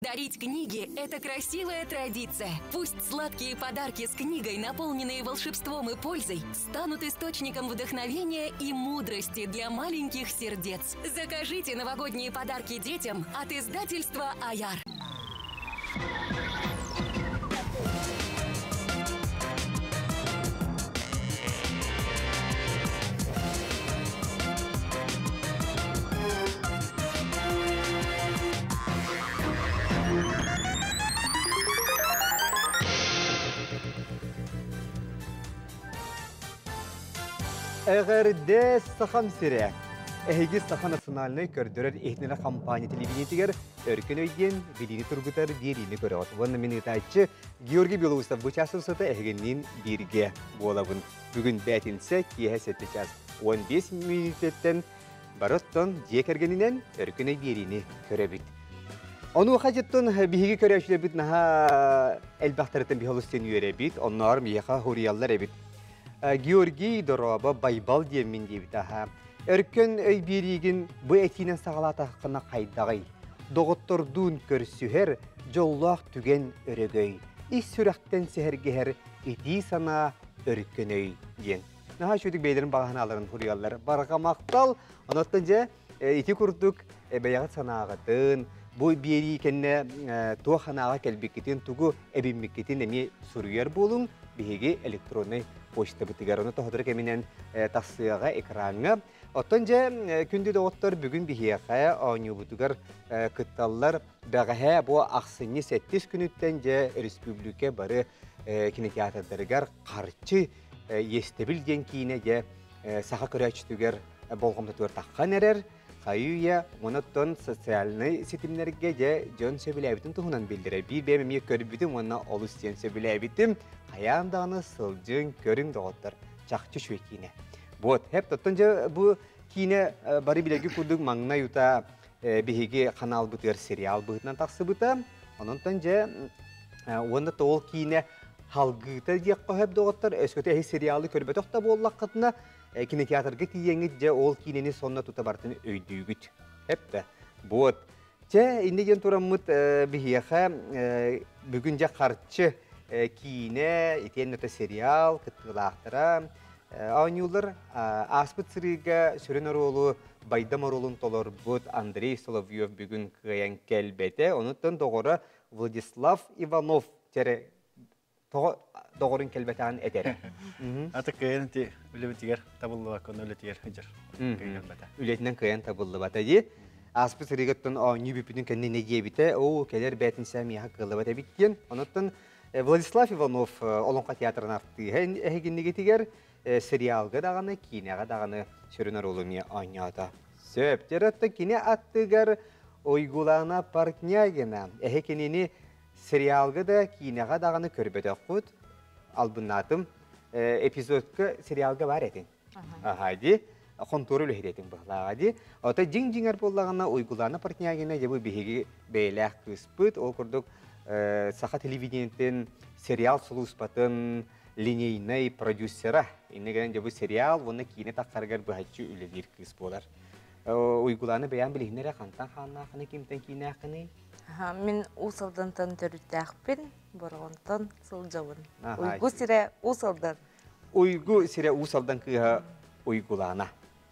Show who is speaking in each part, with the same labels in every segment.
Speaker 1: Дарить книги – это красивая традиция. Пусть сладкие подарки с книгой, наполненные волшебством и пользой, станут источником вдохновения и мудрости для маленьких сердец. Закажите новогодние подарки детям от издательства «Аяр».
Speaker 2: Эҕэрдэ Сахам сирэ! Эһиги Саха национальнай көрдөрөр иһитиннэрэр компания телевидениетигэр Өркөн өй диэн билиини тургутар биэриини көрөҕүт. Уонна мин ыытааччы Георгий Белоусов бу чаас устата эһигинниин бииргэ буолабын. Бүгүн бээтинсэ киэһэ 7 час 15 мүнүүтэттэн Бары оттон дьиэ кэргэнинэн өркөн өй биэриини көрөбүт. Онуоха дьиттон биһиги көрөөччүлэрбит наһаа элбэхтэриттэн биһи олус диэн үөрэбит, онноор миэхэ хуруйаллар эбит. Георгий Дорообо Байбал диэммин диэбит аһа. Өркөн өй биэриигин бу этиинэн саҕалаатаххына хайдаҕый? Доҕоттордуун көрсүһэр дьоллоох түгэн өрөгөй, ис сүрэхтэн сэһэргэһэр итии санаа өркөн өй диэн. Наһаа үчүгдүк бэйэлэрин баҕа санааларын суруйаллар. Барҕа махтал. Онон дьэ ити курдук бэйэҕит санааҕытын, бу биэрии кэннэ туох санааҕа кэлбиккитин, тугу эбиммиккитин эмиэ суруйар буолуҥ. Биһиги электроннай почтабытыгар ону тоһотору кэминэн тахсыаҕа экраҥҥа. Оттон дьэ күндү доҕоттор бүгүн биһиэхэ оонньуубутугар кытталлар. Бэҕэһээ бу ахсынньы сэттис күнүттэн дьэ республика бары кинотеатрдарыгар харчы Иэстэбил диэн киинэ дьэ саха көрөөччүтүгэр болҕомтотугар таххан эрэр. Хайыы-үйэ оттон социальнай ситимнэргэ дьэ дьон сөбүлээбитин туһунан биллэрэр. Биир бэйэм эмиэ көрбүтүм уонна олус диэн сөбүлээбитим. Хайаан даҕаны сылдьыҥ, көрүҥ доҕоттор. Чахчы үчүгэй киинэ. Вот, хэп оттон дьэ бу киинэ бары билэрги курдук маҥнай утаа биһиги ханаалбытыгар сериал быһыытынан тахсыбыта. Онон дьэ уонна тоол киинэ Халгыыта диэххэ сөп доҕоттор, өскөтө эһи сериалы көрбөтөх да буоллаххытына, кинотеатрга тиийэҥҥит дьэ ол киинэни сонно тута барытын өйдүүгүт. Эптэ. Вот. Чэ, инни диэн тураммыт биһиэхэ бүгүн дьэ харчы киинэ, итиэннэ сериал кыттыылаахтара оонньуулар. Ааспыт сырыыга сүрүн оруолу Байдам оруолун толорбут Андрей Соловьев бүгүн кыайан кэлбэтэ. Онуттан доҕоро Владислав Иванов Чэрэ тоҕо доҕорун кэлбэтэҕин этэр.
Speaker 3: Аты кыайан ити үлэбитигэр табыллыбакка үлэтигэр сылдьар. Кыайан
Speaker 2: Үлэтинэн кыайан табыллыбата дии. Ааспыт сырыыгыттан оонньуу бүппүтүн кэннэ не диэбитэ, оо, кэлэр бээтинсэ миэхэ кыаллыбат эбит диэн. Онуттан Владислав Иванов Олоҥхо театрын артыыһа эһигиннигитигэр сериалга даҕаны, киинэҕэ даҕаны сүрүн оруолу эмиэ оонньоото. Сөп. Дьэ, кини аттыгар Уйгулана Портнягина эһи кинини Сериалга да, киинэҕэ даҕаны көрбөтөххүт, албыннаатым. Эпизодка сериалга бар этиҥ. Аха дии. Хонтуора үлэһит этиҥ быһылааҕа дии. Ото дьиҥ-дьиҥэр буоллаҕына Уйгулаана Портнягина дьэ бу биһиги бэйэлээх кыыспыт. Ол курдук саха телевидениетин сериал сулууспатын линейнай продюсера. Иннэ гынан дьэ бу сериал уонна киинэ тахсарыгар быһаччы үлэлиир кыыс буолар. Уйгулаана бэйэм билиһиннэрэ хантан хааннааххыный, кимтэн кииннээххиний?
Speaker 4: Мин Уус Алдантан төрүттээхпин, Бороҕонтон сылдьабын. Уйгу сирэ Уус Алдан.
Speaker 2: Уйгу сирэ Уус Алдан кыыһа Уйгулаана.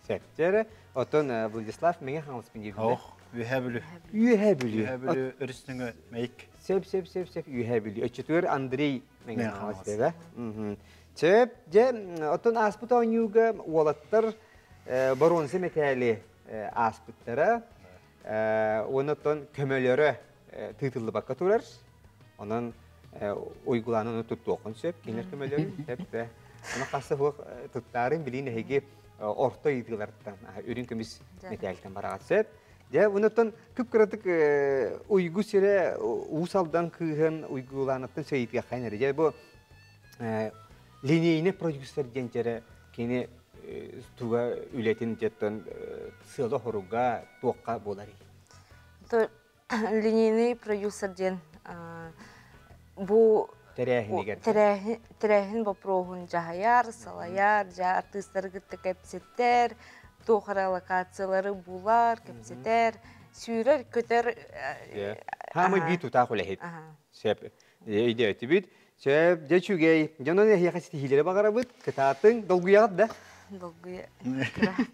Speaker 2: Сөптөр. Оттон Владислав Мэҥэ Хаҥаласпын диир.
Speaker 3: Ох, Үөһээ Бүлүү.
Speaker 2: Үөһээ Бүлүү.
Speaker 3: Үөһээ Бүлүү өрүстүҥү Мэйик.
Speaker 2: Сөп, сөп, сөп, сөп. Үөһээ Бүлүү. Өччөтүгэр Андрей Мэҥэ Хаҥалас диэбэ. Сөп. Дьэ, оттон ааспыт оонньууга уолаттар боруонса мэтээли ааспыттара. Уонна оттон көмөлөрө тыытыллыбакка турар. Онон уйгулааны ону туттуоххун сөп, кинилэр көмөлөрүн сөп. Ону хасса суох туттаарын билиин эһиги орто ыйытыылартан үрүҥ көмүс мэтээлтэн бараҕат сөп. Дьэ, онуттан кып-кыратык уйгу сирэ Уус Алдан кыыһын Уйгулаанаттан сөйүтүөххэ эрэ. Дьэ, бу линейный продюсер диэн дьэрэ кини туга үлэтин дьэттэн сыала-хоруга туохха буоларый?
Speaker 4: Линейный продюсер диэн бу
Speaker 2: тэрээһинигэр
Speaker 4: тэрээһин боппуруоһун дьаһайар, салайар, дьэ артыыстары кытта кэпсэтэр, туох эрэ локациялары булар, кэпсэтэр, сүүрэр-көтөр.
Speaker 2: Хаамай бии тутаах үлэһит. Сөп. Өйдөөтүбүт. Сөп, дьэ үчүгэй. Дьонон эһиэхэ ситиһиилэри баҕарабыт. Кытаатыҥ. Долгуйаҕыт да?
Speaker 4: Долгуйа.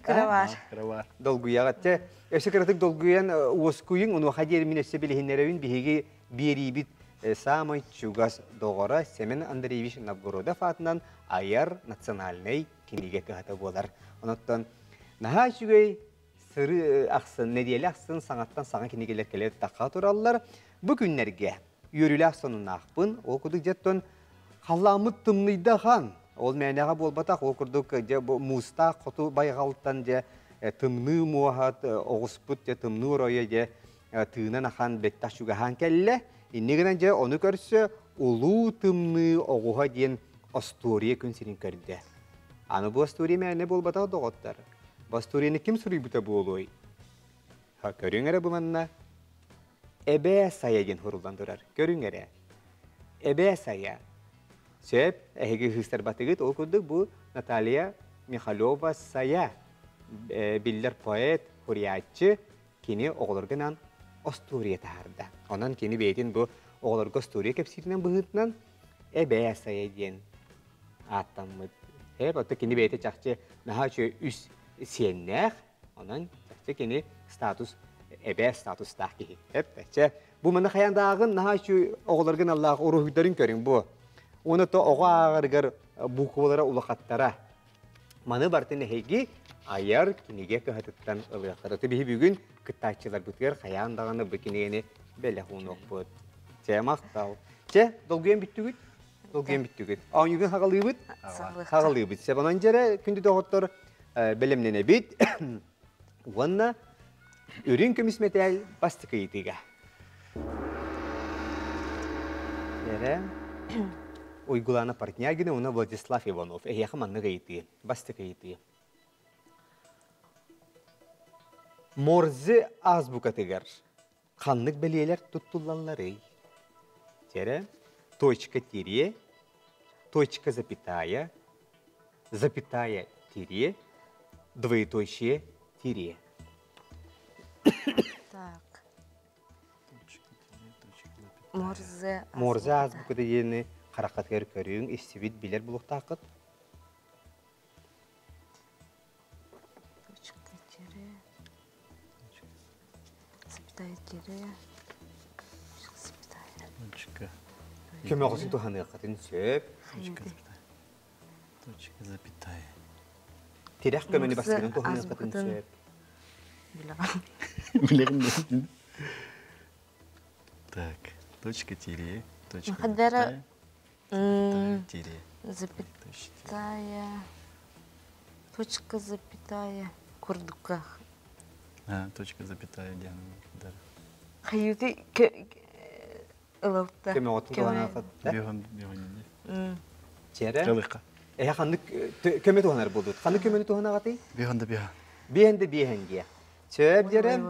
Speaker 4: Кыра бар.
Speaker 3: Кыра бар.
Speaker 2: Долгуйаҕыт. Чэ, өссө кыратык долгуйан уоскуйуҥ. Онуоха диэри мин өссө билиһиннэрэбин. Биһиги биэриибит саамай чугас доҕоро Семен Андреевич Новгородов аатынан айар национальнай кинигэ кыһата буолар. Онуттан наһаа үчүгэй сырыы ахсын, нэдиэлэ ахсын саҥаттан саҥа кинигэлэр кэлэ тахха тураллар. Бу күннэргэ үөрүүлээх сонуннаахпын. Ол курдук дьэттон халлааммыт тымныйда ахан. Ол мээнэҕэ буолбатах, ол курдук дьэ бу муустаах хоту байҕалтан дьэ тымныы муоһат оҕуспут дьэ тымныы оройо дьэ тыынан ахан бэттэх чугаһаан кэллэ. Инни гынан дьэ ону көрсө Улуу тымныы оҕуһа диэн остуоруйа күн сирин көрдө. Аны бу остуоруйа мээнэ буолбатах доҕоттор. Бу остуоруйаны ким суруйбута буолуой? Ха, көрүҥ эрэ бу манна. Эбээ Сайа диэн суруллан турар. Көрүҥ эрэ. Эбээ Сайа. Сөп, эһиги ыһыыстарбатыгыт. Ол курдук бу Наталья Михалева Сайа биллэр поэт, суруйааччы, кини оҕолорго анаан остуоруйа таһаарда. Онон кини бэйэтин бу оҕолорго остуоруйа кэпсииринэн быһыытынан Эбээ Сайа диэн ааттаммыт. Эп, оттон кини бэйэтэ чахчы наһаа үчүгэй үс сиэннээх, онон чахчы кини статус эбээ статустаах киһи. Эп, чэ, бу маны хайаан да ааҕын, наһаа үчүгэй оҕолорго аналлаах уруһуйдарын көрүҥ бу. Уонна то оҕо ааҕарыгар буквалара улахаттара. Маны барытын эһиги айар кинигэ кыһатыттан ылыаххыт. Аты биһи бүгүн кыттааччыларбытыгар хайаан даҕаны бу кинигэни бэлэх уунуохпут. Чэ, махтал. Чэ, долгуйан бүттүгүт? Долгуйан бүттүгүт. Оонньуугун хагалыыбыт? Хагалыыбыт. Себонон дьэрэ күндү доҕоттор бэлэмнэнэбит. Уонна үрүҥ көмүс мэтээл бастакы ыйытыыга. Эрэ Уйгулана Портнягина уонна Владислав Иванов. Эһиэхэ маннык ыйытыы, бастакы ыйытыы. Морзе азбукатыгар ханнык бэлиэлэр туттуллалларый? Терэ, точка тире, точка запятая, запятая тире, двоеточие тире.
Speaker 4: Так. Морзе.
Speaker 2: Морзе азбуката диэни хараххатыгар көрүҥ, истибит, билэр булуохтааххыт.
Speaker 4: Точка тире. Запятая тире. Запятая.
Speaker 3: Точка.
Speaker 2: Көмөҕүсүн туһаныаххытын сөп.
Speaker 3: Точка запятая. Точка запятая.
Speaker 2: Тирэх көмөнү бастакынан туһаныаххытын сөп.
Speaker 3: Билэҕин. Так, точка тире, точка запятая, тире.
Speaker 4: Запятая, точка запятая, курдука.
Speaker 3: А, точка запятая диэн да.
Speaker 4: Хайыты ылалта.
Speaker 2: Көмөҕөтүн туһанаахат.
Speaker 3: Биһон биһон.
Speaker 2: Чэрэ. Эһэ ханнык көмө туһанар буолдут? Ханнык көмөнү туһанаҕатый?
Speaker 3: Биһон да биһон.
Speaker 2: Биһэн да биһэн диэ. Сөп дьэрэ.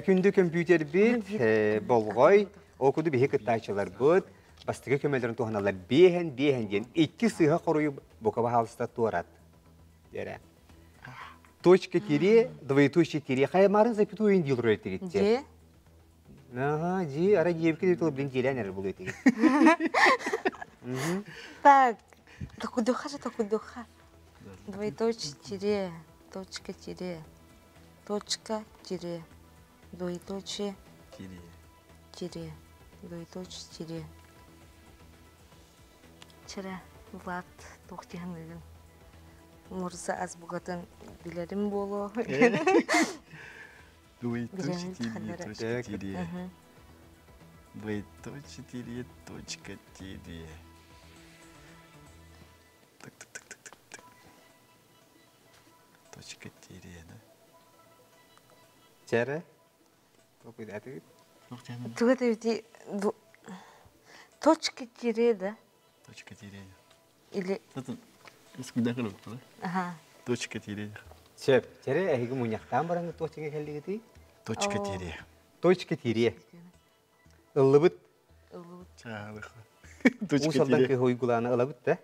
Speaker 2: Күндү көмпүүтербит болҕой, ол курдук биһи кыттааччыларбыт бастакы көмөлөрүн туһаналлар биэһэн биэһэн диэн икки сыыһа хоруйу бука баһаалыста туорат. Дьэрэ. Точка тире, двоеточие тире, хайамарын запятую диир этигит.
Speaker 4: Дьэ.
Speaker 2: Ага, дьи, ара диэбикки тыл блин диэлээн эрэр булуй этигит.
Speaker 4: Так, токудуха же токудуха. Двоеточие тире, точка тире, точка тире, двоеточие
Speaker 3: тире,
Speaker 4: тире, двоеточие тире. Чара, Влад, туох диһаныгын? Мурза азбукатын билэрим буолуо.
Speaker 3: Двоеточие тире, точка тире. Двоеточие тире, точка тире. Так, так, так, так, так, так. Точка тире, да?
Speaker 2: Чэрэ? Толкуйдаатыгыт?
Speaker 4: Туга да Точка тире, да?
Speaker 3: Точка тире.
Speaker 4: Или...
Speaker 3: да?
Speaker 4: Ага.
Speaker 3: Точка тире.
Speaker 2: Сөп. Чэрэ, эһиги мунньахтаан бараҥҥыт туох кэллигитий?
Speaker 3: Точка тире.
Speaker 2: Точка тире. Ыллыбыт.
Speaker 4: Ыллыбыт.
Speaker 3: Точка
Speaker 2: Уус кыһы уйгулааны ылабыт да?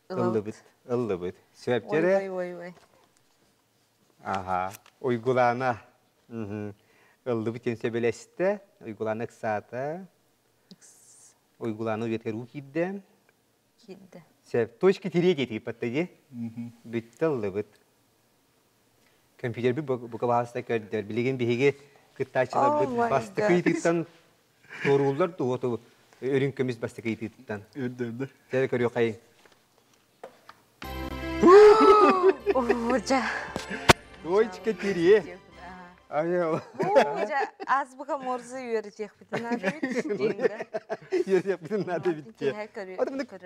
Speaker 2: Ыллыбыт. Ыллыбыт. Сөп чэрэ.
Speaker 4: Ой, ой, ой.
Speaker 2: Аха. Уйгулаана. Ыллыбыт диэн сөбүлэстэ. Уйгулаана ыксаата. Уйгулаана уйатыгар уу киирдэ.
Speaker 4: Киирдэ.
Speaker 2: Сөп. Точка тириэ диэтигиппатта дии. Бүттэ ыллыбыт. Компьютербит бука баһаста көрдөр. Билигин биһиги кыттааччыларбыт бастакы ыйытыыттан туорууллар туһуоту үрүҥ көмүс бастакы ыйытыыттан.
Speaker 3: Үрдэ-үрдэ.
Speaker 2: Чэ көрүөхэй.
Speaker 4: Ужа.
Speaker 2: Точка тириэ. Айыл.
Speaker 4: Ужа, азбука Морзе үөрэтиэхпитин наада бит.
Speaker 2: Үөрэтиэхпитин наада бит.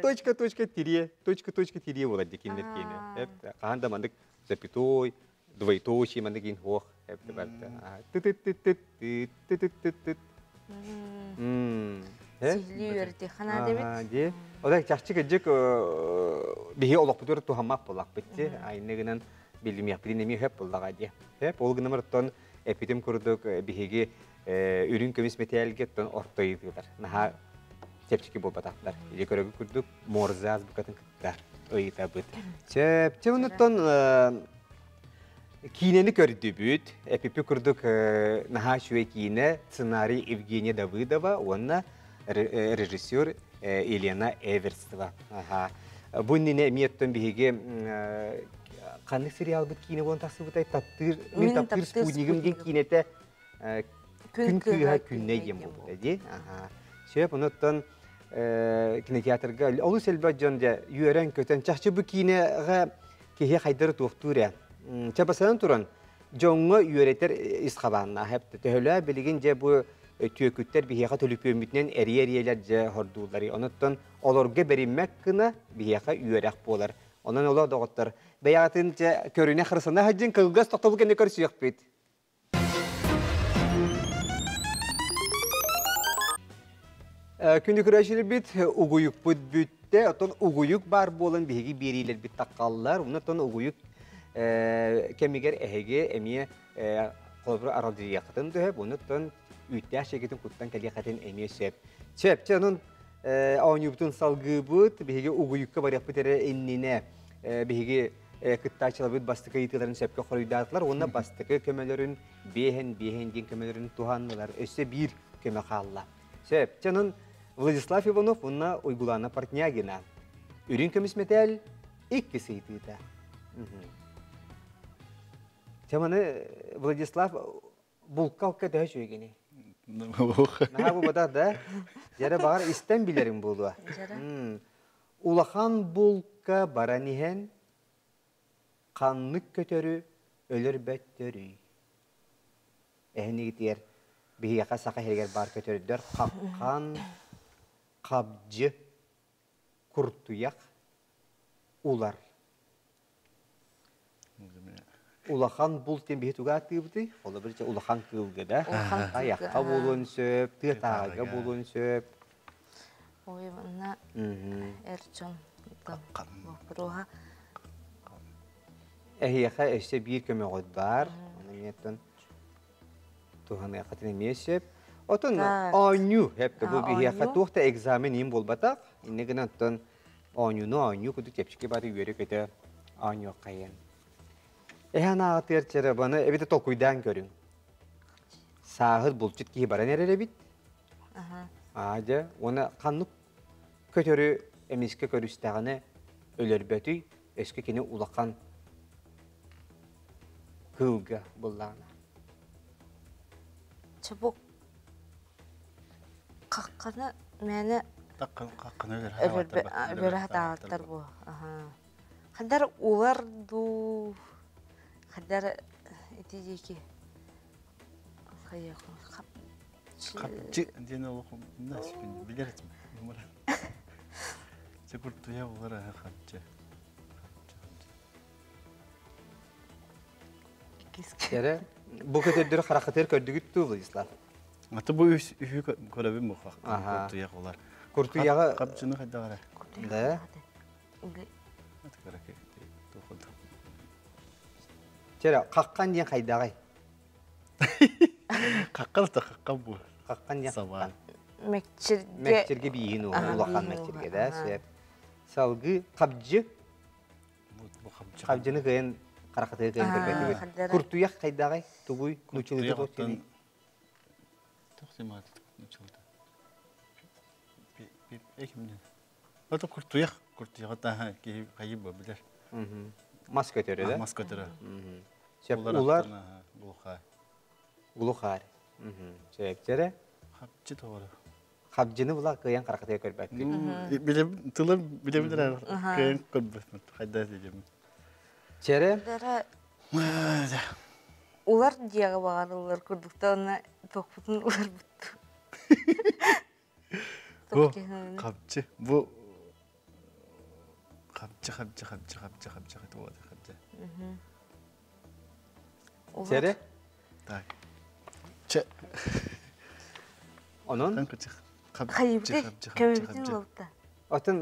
Speaker 2: Точка точка тириэ, точка точка тириэ буолар дикиннер киэнэ. Хаһан да мандык запятой, двоеточие маннык ин хуох эпте барда. Ты-ты-ты-ты-ты-ты-ты-ты.
Speaker 4: Сиһилии үөрэтиэххэ наада эбит.
Speaker 2: Дии. Ода чахчы кырдьык биһи олохпутугар туһаммат буоллахпыт дии. Айны гынан билимиэхпитин эмиэ хөп буоллаҕа дии. Хөп ол гынан оттон эпитим курдук биһиги үрүҥ көмүс мэтээлгэ оттон орто ыйытыылар. Наһаа чэпчэки буолбатахтар. Или көрөгү курдук Морзе азбукатын кытта ыйытабыт. Чэп, чэ онуттан киинэни көрдүбүт. Эпипи курдук наһаа үчүгэй киинэ сценарий Евгения Давыдова уонна режиссер Елена Эверстова. Бу иннинэ эмиэ оттон биһиги ханнык сериалбыт киинэ буолан тахсыбытай таптыыр мин таптыыр спутнигым диэн киинэтэ күн кыыһа күннэй диэн буолбута дии. Сөп, онуттан кинотеатрга олус элбэх дьон дьэ үөрэн-көтөн чахчы бу киинэҕэ киһи хайдары туохтуур ээ. Чэ басынан туран дьоҥҥо үөрэтэр ис хабааннаах эптэ. Төһөлөө билигин дьэ бу түөкүттэр биһиэхэ төлөпүөммүтүнэн эрийэ-эрийэлэр дьэ хордууллар. Онуттан олорго бэриммэт гына биһиэхэ үөрэх буолар. Онон олох доҕоттор бэйэҕитин дьэ көрүнэ харысана сылдьын кылгас тохтобул кэннэ көрсүөхпүт. Күнү көрөөчүлэрбит угуйукпут бүттэ. Оттон угуйук баар буолан биһиги биэриилэрбит таххаллар. Онтон угуйук кэмигэр эһиги эмиэ холобур аралдьыйыаххытын төһөп, онуттан үүттээх чэйгитин куттан кэлиэххитин эмиэ сөп. Сөп, чэ онон оонньуубутун салгыыбыт. Биһиги угуйукка барыахпыт эрэ иннинэ биһиги кыттааччыларбыт бастакы ыйытыыларын сөпкө хоруйдаатылар уонна бастакы көмөлөрүн биэһэн биэһэн диэн көмөлөрүн туһаннылар. Өссө биир көмө хаалла. Сөп. Чэ онон Владислав Иванов уонна Уйгулана Портнягина. Үрүҥ көмүс мэтээл иккис ыйытыыта. Чэ маны Владислав булка-алка төһө үчүгэйгиний? Наһаа буолбатах да? Дьэрэ баҕар истэн билэриҥ буолуо. Улахан булка баран иһэн ханнык көтөрү өлөрбөттөрүй? Эһинигитигэр биһиэхэ саха иһигэр баар көтөрдөр хапхан, хабдьы, куртуйах, улар. Улахан булт диэн биһи тугу ааттыыбытый? Холобур, улахан кыылга да, айахха буолуон сөп, тыатааҕыга буолуон сөп.
Speaker 4: Ой, манна эр дьон боппуруоһа.
Speaker 2: Эһиэхэ өссө биир көмөҕүт баар. Оны эмиэттэн туһаныаххытын эмиэ сөп. Отон оонньуу, хэп бу биһиэхэ туох да экзамен иин буолбатах. Инне гынан оттон оонньууну оонньуу курдук чэпчэки бары үөрэ-көтө оонньуоххайын. Эһэ анаатыгар чарабаны эбэтэ толкуйдаан көрүҥ. Сааһыт булчут киһи баран эрэр эбит. Аа дьэ, уонна ханнык көтөрү эмискэ көрүстэҕинэ өлөрбөтүй, өскө кини улахан кыылга буллаҕына.
Speaker 4: Чубук Хахханы мээнэ
Speaker 3: Хахханы
Speaker 4: өлөрө хатаабаттар буо. Хандар улар дуу, хандар ити диэки
Speaker 3: Хапчы диэн олох билэр этим. Секуртуя улар хапчы.
Speaker 2: Эрэ бу көтөрдөрү харахытыгар көрдүгүт дуу, Владислав?
Speaker 3: Аты бу үһү көрөбүн бу куртуйах улар.
Speaker 2: Куртуйаҕы
Speaker 3: Хапчыны хайдах эрэ?
Speaker 2: Да. Чэрэ, хаххан диэн хайдаҕай?
Speaker 3: Хаххан да хаххан бу.
Speaker 2: Хаххан диэн
Speaker 3: Саба.
Speaker 4: Мэкчиргэ.
Speaker 2: Мэкчиргэ бииһин улахан мэкчиргэ да, сөп. Салгыы хабдьы. Хабдьыны кыайан харахатыгы кыайан көрбөтүбүт. Куртуйах хайдаҕай? Тугуй? Нуччалыыта туох диэний?
Speaker 3: Тохтимат нучалда. Экимден. Ото куртуях, куртуяга таха ки хайы билер.
Speaker 2: Мас көтөрө да?
Speaker 3: Мас көтөрө.
Speaker 2: Сөп улар
Speaker 3: глухарь.
Speaker 2: Глухарь. Сөп жере.
Speaker 3: Хапчы тоҕору.
Speaker 2: Хапчыны була кыйан каракатыга көрбөккүн.
Speaker 3: Биле тылы биле билер кыйан көрбөт. Хайда дедим.
Speaker 2: Чере?
Speaker 4: Улар диэҕи баҕарыллар курдуктаҕына тохпутун уларбыт.
Speaker 3: Бу хапчы бу хапчы хапчы хапчы хапчы хапчы хапчы хапчы.
Speaker 2: Чере?
Speaker 3: Так. Че.
Speaker 2: Онон?
Speaker 4: Хайыбыты көмөбүтүн ылта.
Speaker 2: Отын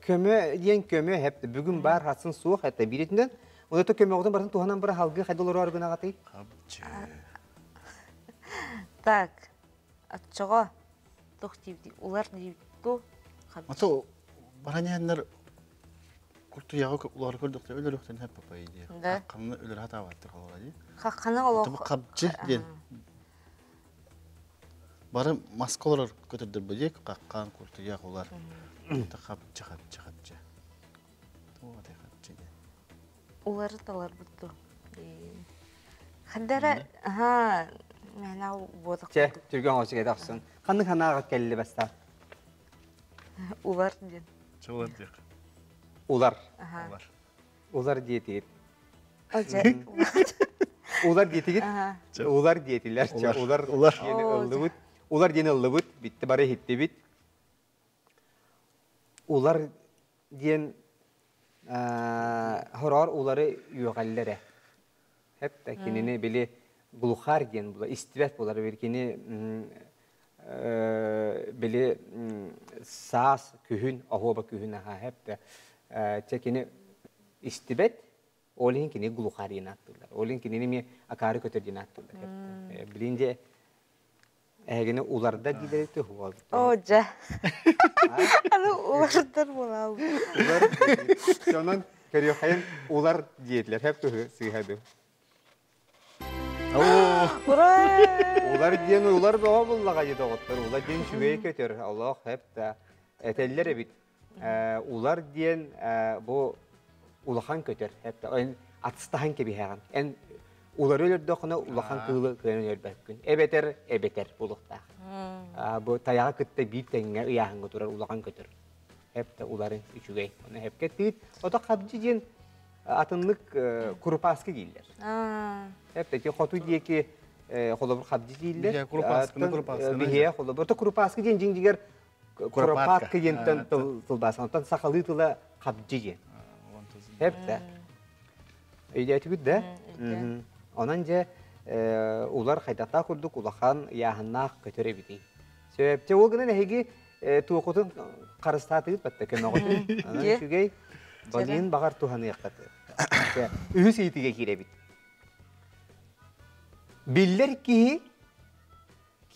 Speaker 2: көмө диэн көмө хеп бүгүн бар хасын суох это биретинен. Оното көмөҕүтүн барын туһанан бара халгы хайдалар аргынагаты.
Speaker 3: Хапчы.
Speaker 4: Так. Атчоҕо тох диибди улар диибту.
Speaker 3: Ато бараньяннар куртуяга улар көрдөхтө өлөрөхтөн хеп папай ди. Хакканы өлөр хатабаттыр холора ди.
Speaker 4: Хакканы олох.
Speaker 3: Хапчы диэн. Бары маскалар көтөрдөр бу каккан куртуяк улар. Хапчы хапчы хапчы. Туга хапчы диэн.
Speaker 4: Улары талар бутту. Хандара, аха, мэна буотах.
Speaker 2: Че, түргөн оочуга тахсын. Ханны ханаага келли баста.
Speaker 4: Улар диэн.
Speaker 3: Чулар диэх.
Speaker 2: Улар.
Speaker 3: Улар.
Speaker 2: Улар диэтигит.
Speaker 4: Ожа.
Speaker 2: Улар диэтигит. Улар диэтилер. Улар
Speaker 3: Улар.
Speaker 2: диэни ыллыбыт. Улар диэни ыллыбыт. Битти бары хиттибит. Улар диэн хороор улары үөҕэллэрэ. Хеп кинини били глухар диэн була истибэт булар бир кини били саас күһүн оһуоба күһүн аха хеп те кини истибэт олин кини глухар диэн аттылар. Олин кинини ми акары көтөр диэн аттылар. Билинже эһигини уларда диилери түһү
Speaker 4: О, жа. Аны улардар буолаа.
Speaker 2: Улар. Сонон көрүөхайын улар диэтилер. Хеп түһү сыыхады.
Speaker 4: Ура!
Speaker 2: Улар диэн улар бөҕө буллаҕа дии доҕоттор. Улар диэн үчүгэй көтөр. Олох хеп да этэллэр эбит. Улар диэн бу улахан көтөр. Хеп да эн атыстаһан кэбиһэҕин. Эн улары өлөрдөххүнэ улахан кыылы кыайан өлөрбөккүн. Эбэтэр эбэтэр булуохтаах. Бу тайаҕа кытта биир тэҥҥэ ыйааһыҥҥа турар улахан көтөр. Хеп да уларын үчүгэй. Оны хепке тыыт. Ото хабдьы диэн атыннык курупааскы дииллэр. Хеп да хоту диэки холобур хабдьы дииллэр.
Speaker 3: Биһиэ курупааскыны, курупааскыны.
Speaker 2: Биһиэ холобур. Ото курупааскы диэн дьиҥ-дьиҥэр куропатка диэнтэн тылбаасан. Оттон сахалыы тыла хабдьы диэн. Хеп да. Өйдөөтүгүт да? Онон дьэ улар хайдахтаах курдук улахан ыйааһыннаах көтөр эбитий. Сөп. Ол гынан эһиги туохутун харыстаатыгыт батта көмөҕүтүн. Онон үчүгэй балыын баҕар туһаныаххат. Үһүс ыйытыга киирэбит. Биллэр киһи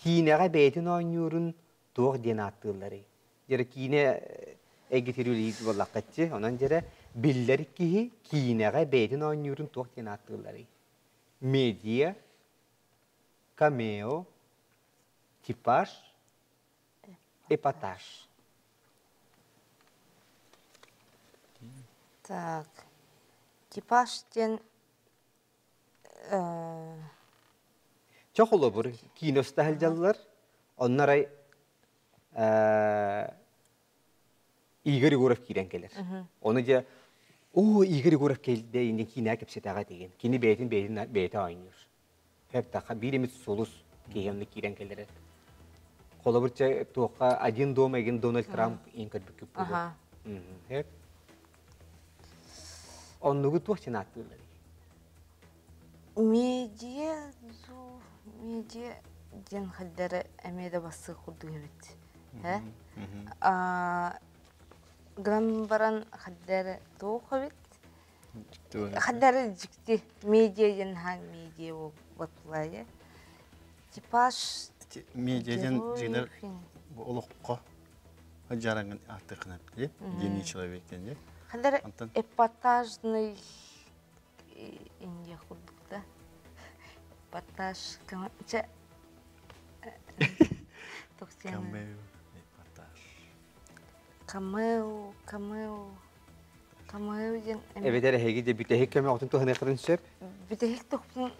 Speaker 2: киинэҕэ бэйэтин оонньуурун туох диэн ааттыылларый? Дьэрэ киинэ эйгэтир үлэлиир буоллаххытчы. Онон дьэрэ биллэр киһи киинэҕэ бэйэтин оонньуурун туох диэн ааттыылларый? Медиа, камео, типаж, эпатаж.
Speaker 4: Так. Типаж диэн
Speaker 2: Чохолобур кииностаһыл дьаллар, оннарай Игорь Егоров киирэн кэлэр. Оны дьэ, о, Игорь Егоров кэлдэ инде киинэ кэпсэтэҕэ деген. Кини бэйэтин бэйэтин бэйэтэ оонньуур. Хэптаха биир эмит сулус киһи онно киирэн кэлэр. Холобурча туохха один дома эгин Дональд Трамп ин көрбүккүп буолуо. Хэп. Оннугу туох син ааттыыллар?
Speaker 4: Медиа медиа диэн хальдары эмиэ да бассыы курдук эбит. Э? Гынан баран хальдары туох эбит? Хальдары дьикти медиа диэн хаан медиа буолбатылайа. Типаж
Speaker 3: Медиа диэн дьиҥэр бу олоххо жараҥын ааттыаххына гений человек диэн дии.
Speaker 4: Хальдары эпатажный Индия курдук да. Эпатаж чэ. Токсианы.
Speaker 3: Камео, эпатаж.
Speaker 4: Камео, камео. Камео диэн
Speaker 2: Эбэтэр эһиги де бүтэһик көмөҕүтүн туһаныаххытын сөп.
Speaker 4: Бүтэһик тохпун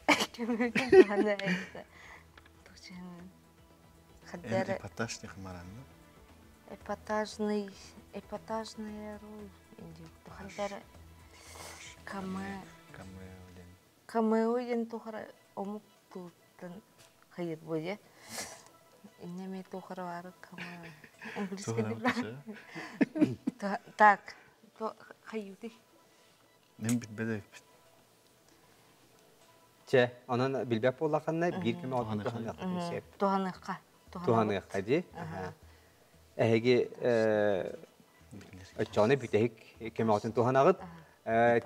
Speaker 4: көмөтүн туһана эбитэ. Токсианы.
Speaker 3: Эн
Speaker 4: Хаддара
Speaker 3: эпатаж диэх маранна.
Speaker 4: эпатажный, эпатажная роль. Хаддара камео.
Speaker 3: Камео диэн.
Speaker 4: Камео диэн тухара омук тылыттан хайыр буйа. Иннеме тухара бары камео. Английский Так, хайюты.
Speaker 3: Нем билбэт эбиппит.
Speaker 2: Чэ, онон билбэт буоллаххына биир көмөҕүтүн туһаныаххытын сөп.
Speaker 4: Туһаныахха.
Speaker 2: Туһаныахха дии. Эһиги оччоҕуна бүтэһик көмөҕүтүн туһанаҕыт.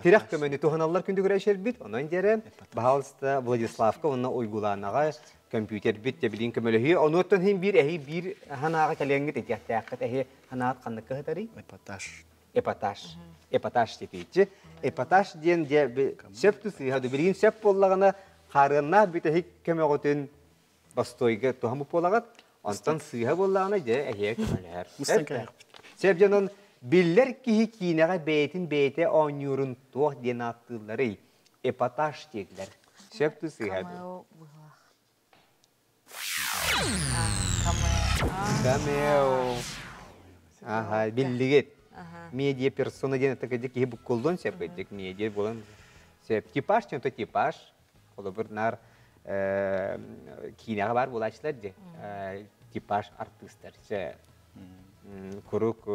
Speaker 2: Тирэх көмөнү туһаналлар күндүгүрэ ишербит. Онон диэрэ, баһаалыста Владиславка уонна Уйгулаанаҕа компьютербит дьэбилиин көмөлөһүө. Онуоттан иһин биир эһи биир ханаага кэлиэҥҥит этиэхтээххит. Эһи ханаат ханнык кыһытарый?
Speaker 3: Эпатаж.
Speaker 2: Эпатаж. Эпатаж диэтииччи. Эпатаж диэн дьэ сөп тусыыһа билигин сөп буоллаҕына хаарыаннаах бүтэһик көмөҕүтүн бастойга туһаммыт буолаҕыт. Онтон сыыһа буоллаҕына дьэ эһиэ көмөлөһөр. Сөп дьонон биллэр киһи киинэҕэ бэйэтин бэйэтэ оонньуурун туох диэн ааттыылларый? Эпатаж диэтилэр. Сөп ту сыыһа дуу? Камео. Аха, биллигит. Медиа персона диэн это киһи буккуллуон сөп кыдьык медиа буолан сөп. Типаж диэн то типаж. Холобур нар киинэҕэ бар буолааччылар дии. Типаж артыыстар. Курук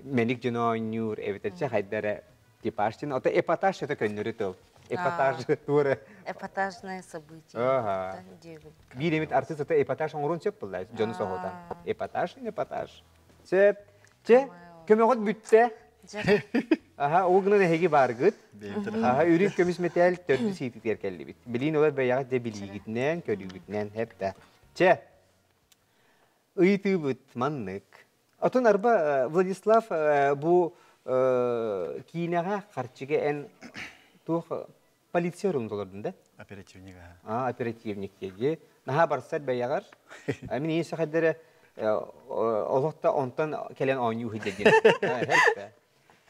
Speaker 2: мэник дьоно оонньуур эбэтэр чэ хайдара типаж диэн. Ото эпатаж это көннөрү тыл. Эпатаж туора.
Speaker 4: Эпатажное событие.
Speaker 2: Ага. Биир эмит артыыс ото эпатаж оҥоруон сөп буолла дьону соһутан. Эпатаж, эпатаж. Сөп. Чэ, көмөҕүт бүттэ. Аха, ол гынан эһиги бааргыт. Аха, үрүҥ көмүс мэтээл төрдүс иититигэр кэллибит. Билиин олор бэйэҕит дьэ билиигитинэн, көрүүгүтүнэн хэп Чэ, ыйытыыбыт маннык. Отон арба Владислав бу киинэҕэ харчыга эн туох полиция орун толордун да?
Speaker 3: Оперативник аха.
Speaker 2: А, оперативник диэги. Наһаа барсар бэйэҕэр. Мин ийэ сахайдары олохто онтон кэлэн оонньуу сылдьар диэн.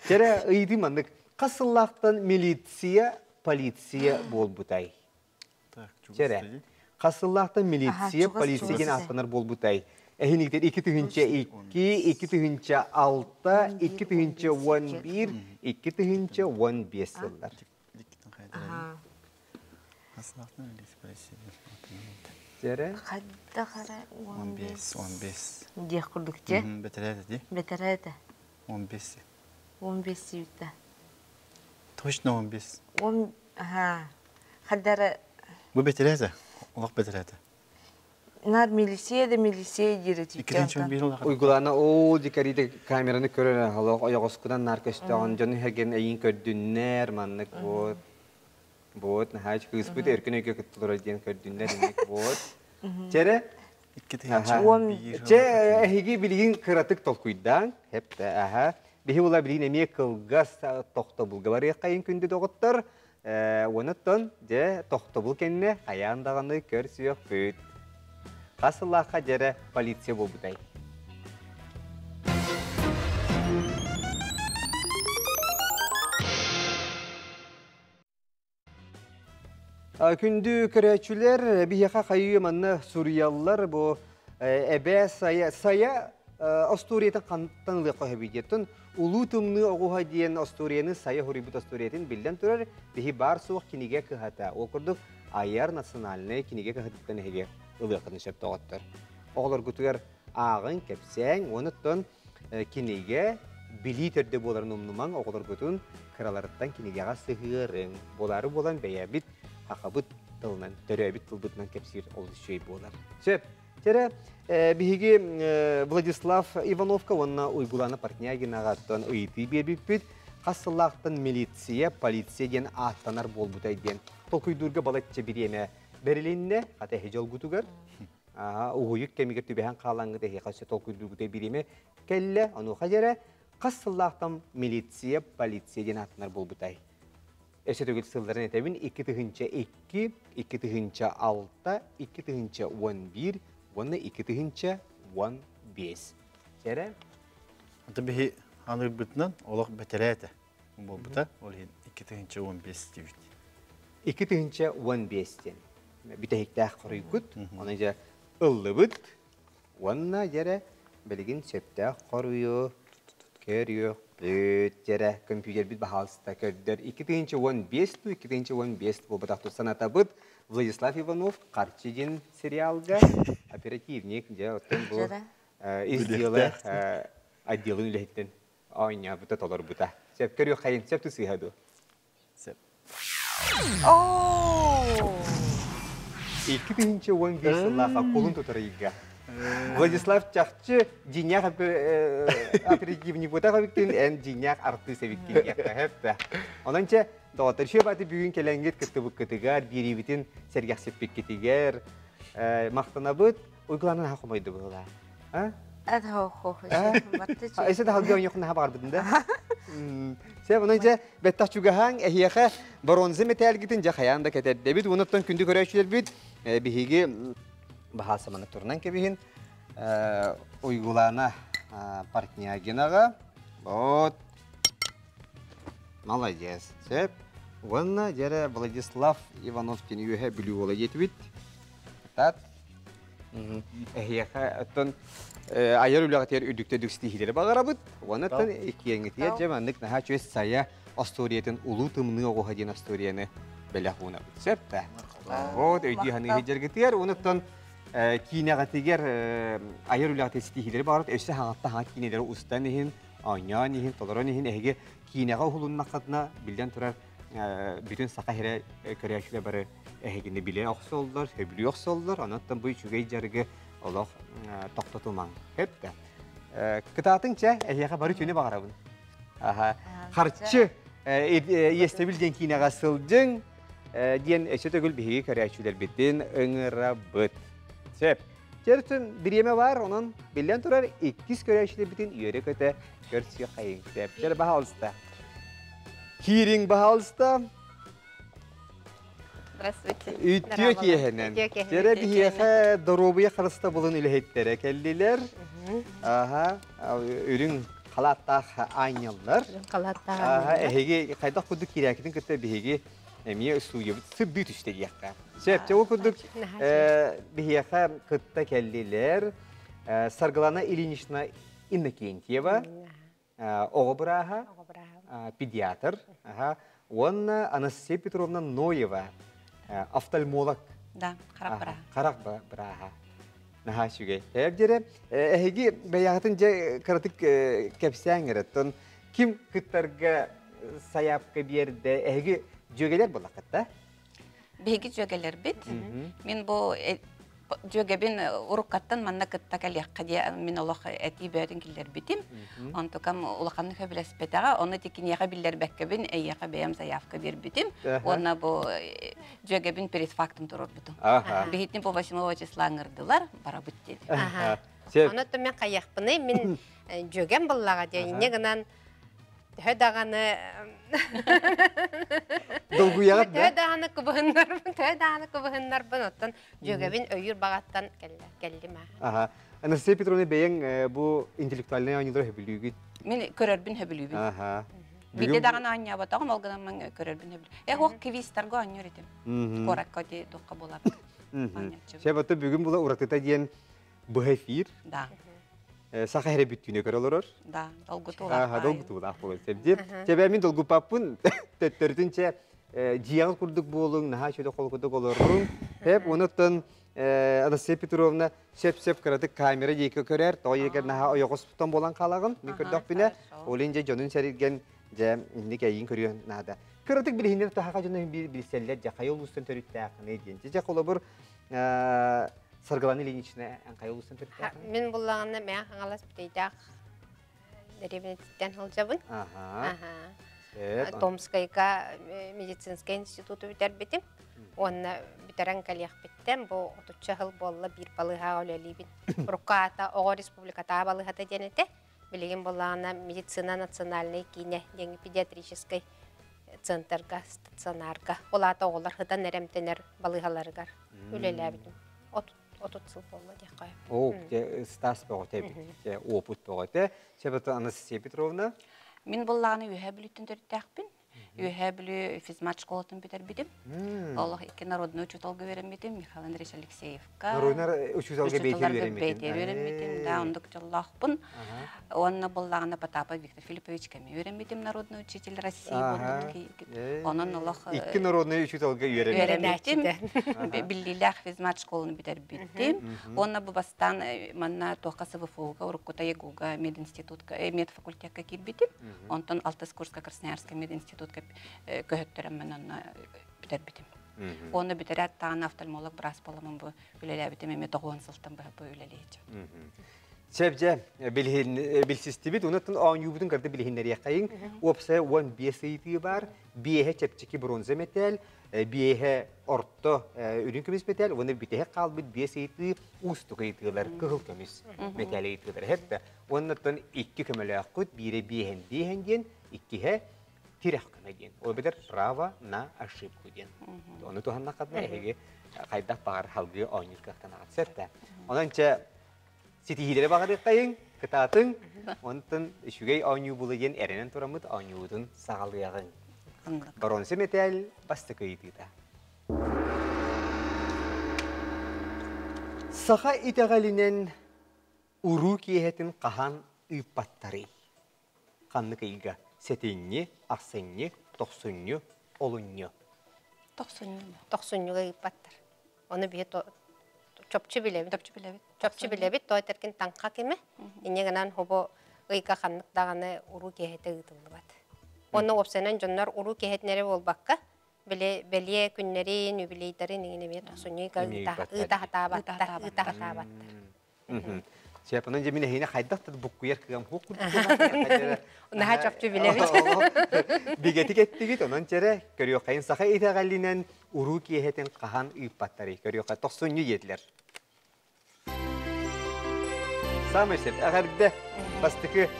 Speaker 2: Кэрэ ыйытыы маннык. Хас сыллаахтан милиция, полиция буолбутай? Чэрэ. Хас сыллаахтан милиция, полиция диэн ааттанар буолбутай? Эһиниктер 2002, 2006, 2011, 2015 сыллар. Чэрэ.
Speaker 4: Хадда хара
Speaker 3: 15. 15.
Speaker 4: Диэх курдук те.
Speaker 3: Бэтэрээт ди.
Speaker 4: Бэтэрээт.
Speaker 3: 15.
Speaker 4: 15 сүүтэ.
Speaker 3: Точно 15.
Speaker 4: Он аха. Хаддара
Speaker 3: Бу бэтэрээт. Олох бэтэрээт.
Speaker 4: Нар милиция да милиция диир
Speaker 2: Уйгулаана оо дикариде камераны көрөр олох ойоҕоскунан нар көстөҕүн дьону херген эйин көрдүннэр маннык вот вот наһаа кыыспыт эркин өйгө кыттылар диэн көрдүннэр инник вот Чэрэ Чэ эһиги билигин кыратык толкуйдаан хепте аха биһи була билигин эмиэ кылгас тохтобулга барыаххайын күндү доҕоттор Онуттан дьэ тохтобул кэннэ хайаан даҕаны көрсүөхпүт. Хас сыллаахха дьэрэ полиция буолбутай? Күндү көрөөччүлэр, биһиэхэ хайыы манна суруйаллар бу эбээ сайа сайа остуоруйатын хантан ылыахха сөбүй диэттэн Улуу тымныы оҕуһа диэн остуоруйаны сайа хоруйбут остуоруйатын биллэн турар биһи баар суох кинигэ кыһата. Ол курдук айар национальнай кинигэ кыһатыттан эһиги ылыаххытын сөп доҕоттор. Оҕолоргутугар ааҕыҥ, кэпсээҥ, уонуттан кинигэ билии төрдө буоларын умнумаҥ, оҕолоргутун кыраларыттан кинигэҕэ сыһыарыҥ. Буолаары буолан бэйэбит хахабыт тылынан, төрөөбүт тылбытынан кэпсиир олус үчүгэй буолар. Сөп. Тере биһиги Владислав Ивановка уонна Уйгулана Портнягинаҕаттан ыйытыы биэрбиппит. Хас сыллаахтан милиция, полиция диэн ааттанар буолбутай диэн толкуйдуурга балачча бириэмэ бэрилиннэ. Хата эһи дьолгутугар. Уһуйук кэмигэр түбэһэн хаалаҥҥыт эһиэхэ өссө толкуйдуургутай бириэмэ кэллэ. Онуоха дьэрэ хас сыллаахтан милиция, полиция диэн ааттанар буолбутай. Өссө төгүл сылларын этэбин 2002, 2006, 2011, уонна 2015. Чэрэ?
Speaker 3: Ата биһи аныырбытынан олох бэтэрээ этэ буолбута. Ол иһин 2015 диэбит.
Speaker 2: 2015 диэн бүтэһиктээх хоруйгут. Оны дьэ ыллыбыт. Уонна дьэрэ билигин сөптөөх хоруйу көрүөхпүт. Дьэрэ компьютербит баһаалыста көрдөр. 2015 ту 2015 буолбатах ту санатабыт. Владислав Иванов Харчы диэн сериалга оперативник дьэ оттон бу из дела отделын үлэһиттэн оонньообута толорбута. Сөп көрүөххэйин сөп тусыыһа дуу?
Speaker 3: Сөп.
Speaker 2: 2011 сыллаахха кулун тутар ыйга Владислав чахчы дьиҥнээх оперативник буотах эбиттин, эн дьиҥнээх артыыс эбиккин диэххэ сөп. Онон чэ, доҕоттор, үчүгэй бааты бүгүн кэлэҥҥит кыттыбыккытыгар, биэриибитин сэргэхсиппиккитигэр махтанабыт. Уйгулаанан аха хомойду быһыылаа. А? Эсэ да халга ойнохун наха баҕарбытын да. Сэ онон дьэ бэттэх чугаһаан эһиэхэ бронза мэтээлгитин дьэ хайаан да кэтэрдэбит. Уонуттан күндү көрөөччүлэрбит биһиги баһаа саманы турунан кэбиһин Уйгулаана Портнягинаҕа вот молодец. Сөп. Уонна дьэрэ Владислав Иванов диэн үөһэ Бүлүү уола диэтибит. Тат. Эһиэхэ оттон айар үлэҕитигэр үрдүктэ дүксүтиһиилэри баҕарабыт. Уонна иккиэҥҥитигэр дьэ маннык наһаа чүөс сайа остуоруйатын Улуу Тымныы оҕуһа диэн остуоруйаны бэлэх уунабыт. Сөп да? Вот өйдүү саныы сылдьаргытыгар уонуттан киинэҕитигэр айар үлэҕитигэр ситиһиилэри баҕарабыт. Өссө хаҥатта хаҥа киинэлэри устан иһин, оонньоон иһин, толорон иһин эһиги киинэҕэ уһулуннаххытына биллэн турар бүтүн саха сирэ көрөөччүлэр бары эһигини билэ охсоллор, сөбүлүү охсоллор, онон бу үчүгэй дьарыгы олох тохтотумаҥ. Сөп да. Кытаатыҥ чэ, эһиэхэ бары үтүөнү баҕарабын. Аха. Харчы иэстэбил диэн киинэҕэ сылдьыҥ диэн өссө төгүл биһиги көрөөччүлэрбитин ыҥырабыт. Сөп. Чэртүн бириэмэ бар, онон биллэн турар иккис көрөөччүлэрбитин үөрэ-көтө көрсүөххэйиҥ. Сөп. Чэр баһаалыста. Киириҥ баһаалыста.
Speaker 4: Здравствуйте.
Speaker 2: Үтүө киэһэнэн. Дьэрэ биһиэхэ доруобуйа харыстабылын үлэһиттэрэ кэллилэр. Аха, үрүҥ халааттаах аанньаллар.
Speaker 5: Халааттаах
Speaker 2: Аха, эһиги хайдах курдук киирээкитин кытта биһиги эмиэ студиябыт сырдыы түстэ диэххэ. Сөп, ол курдук биһиэхэ кытта кэллилэр. Саргылана Ильинична Иннокентьева, оҕо бырааһа, педиатр, уонна Анастасия Петровна Ноева, офтальмолог.
Speaker 6: Да, харах бырааһа.
Speaker 2: Харах бырааһа. Наһаа үчүгэй. Эбдире, эһиги бэйэҕитин дьэ кыратык кэпсээҥ эрэ. Ким кыттарга сайаапка биэрдэ? Эһиги дьүөгэлэр буоллаххыт да?
Speaker 6: Биһиги дьүөгэлэрбит. Мин бу дьүөгэбин уруккаттан манна кытта кэлиэххэ диэ мин олох этии бөтүн киллэрбитим. Онтукам улаханнык сөбүлэспэтэҕэ. Ону тикиниэхэ биллэрбэккэбин эйиэхэ бэйэм заявка биэрбитим. Уонна бу дьүөгэбин перед фактом туруорбутум. Биһитин по 8 числа ыҥырдылар, барабыт диэти.
Speaker 5: Ону мен хайыахпыный, мин дьүөгэм буллаҕа диэн инньэ гынан төһө даҕаны
Speaker 2: Долгуйаҕыт
Speaker 5: да? Төһө даҕаны кыбыһыннарбын, төһө даҕаны кыбыһыннарбын, оттон дьүөгэбин өйүүр баҕаттан кэллим
Speaker 2: Аха. Анастасия Петровна бэйэҥ бу интеллектуальнай оонньуулары сөбүлүүгүн?
Speaker 6: Мин көрөрбүн сөбүлүүбүн.
Speaker 2: Аха.
Speaker 6: Биирдэ даҕаны оонньооботоҕум, ол гынан мин көрөрбүн сөбүлүүбүн. Э, ох, квизтарга оонньуур этим. Куоракка ди туохха буоларга.
Speaker 2: Сөп, оттон бүгүн була уратыта диэн быһа эфир.
Speaker 6: Да.
Speaker 2: Саха эрэ бүттүүнэ көрө олорор.
Speaker 6: Да, долгутуулаах.
Speaker 2: Аха, долгутуулаах буолар. Сәбдип. Чэбэ мин долгуппаппын. Төттөрүтүн чэ дьиэҕит курдук буолуҥ, наһаа чөдө холкутук олоруҥ. Хеп, онуттан Анастасия Петровна сөп-сөп кыратык камера диэки көрөр, тоҕо диэки наһаа ойоҕоспутан буолан хаалаҕын. Мин көрдөхпүнэ, олин дьэ дьонун сэригэн дьэ инник эйиин көрүөн наада. Кыратык билиһиннэр таһаха дьонун билсэллэр дьэ хайа улуустан төрүттээххиний диэн. Дьэ холобур Саргылана Ильинична эн хайа улуустан төрүттээххиний?
Speaker 5: Мин буллаҕына мээ Хаҥалас Бүтэйдээх дэриэбинэтиттэн сылдьабын. Томскайга медицинскэй институту бүтэрбитим. Уонна бүтэрэн кэлиэхпиттэн бу отучча сыл буолла биир балыыһаҕа үлэлиибин. Урукку аата Оҕо республикатааҕы балыыһата диэн этэ. Билигин буоллаҕына медицина национальнай киинэ диэн педиатрическай центрга, стационарга, ол аата оҕолор сытан эрэмтэнэр балыыһаларыгар үлэлээбитим. 30 сыл буолла диэххэ.
Speaker 2: О, стас бөҕөтө эбит, опыт бөҕөтө. Себето Анастасия Петровна.
Speaker 6: Мин буллаҕына Үөһээ Бүлүүттэн төрүттээхпин. Үөһээ Бүлүү физмат школатын бүтэрбитим. Олох икки народный учууталга үөрэммитим, Михаил Андреевич Алексеевка.
Speaker 2: Народный учууталга бэйэтэ
Speaker 6: үөрэммитим. Да, ондук дьоллоохпун. Уонна буллаҕына Потапов Виктор Филиппович кэми үөрэммитим, народный учитель России буолбут. Онон олох
Speaker 2: икки народный учууталга
Speaker 6: үөрэммитим. Биллиилээх физмат школаны бүтэрбитим. Уонна бу бастаан манна туохха СВФУга, уруккута ЕГУга мединститутка, медфакультекка киирбитим. Онтон алтыс курска Красноярскай мединститутка көһөттөрөммүн онно бүтэрбитим. Уонна бүтэрээт даҕаны офтальмолог быраас буоламмын бу үлэлээбитим эмиэ тоҕуон сылтан быһа бу үлэлиэччи.
Speaker 2: Сөп билсистибит, онуттан оонньуубутун кырды билиһиннэриэххэйиҥ. Уопсайа 15 ыйытыы бар, биэһэ чэпчэки бронза мэтээл, биэһэ орто үрүҥ көмүс мэтээл, уонна бүтэһик хаалбыт биэс ыйытыы уустук ыйытыылар, кыһыл көмүс мэтээл ыйытыылар. Хэп Уоннаттан икки көмөлөөххүт, биирэ биэһэн биэһэн диэн, иккиһэ тирэх көмө диэн. Ол эбэтэр право на ошибку диэн. Ону туһаннаххытына эһиги хайдах баҕар халгыы оонньуур кыахтанаҕыт сөп да. Онон чэ ситиһиилэри баҕарыаххайыҥ, кытаатыҥ, онтон үчүгэй оонньуу була диэн эрэнэн тураммыт оонньуубутун саҕалыаҕыҥ. Боронса мэтээл бастакы ыйытыыта. Саха итэҕэлинэн Уруу киэһэтин хаһан ыыппаттарый? Ханнык ыйга? Сэтинньи, ахсынньы, тохсунньу, олунньу.
Speaker 6: Тохсунньу.
Speaker 5: Тохсунньуга ыыппаттар. Ону биһи чопчу билэбит.
Speaker 6: Чопчу билэбит.
Speaker 5: Чопчу билэбит, то этэркин таҥха кимэ. Инньэ гынан хобо ыйга ханнык даҕаны уруу киэһэтэ ыытыллыбат. Онно уопсайынан дьоннор уруу киэһэтин эрэ буолбакка, били бэлиэ күннэрин, юбилейдарын иҥин эмиэ тохсунньу ыйга ыыта сатаабаттар. Ыыта сатаабаттар.
Speaker 2: Сөп, онон дьэ мин эһиини хайдах да буккуйар кыам хук курдук.
Speaker 5: Наһаа чопчу билэбит.
Speaker 2: Бигэтик эттигит, онон чэрэ көрүөххэйин саха итэҕэлинэн уруу киэһэтин хаһан ыыппаттарый көрүөххэ тохсунньу диэтилэр. Самый сөп, эҕэрдэ бастакы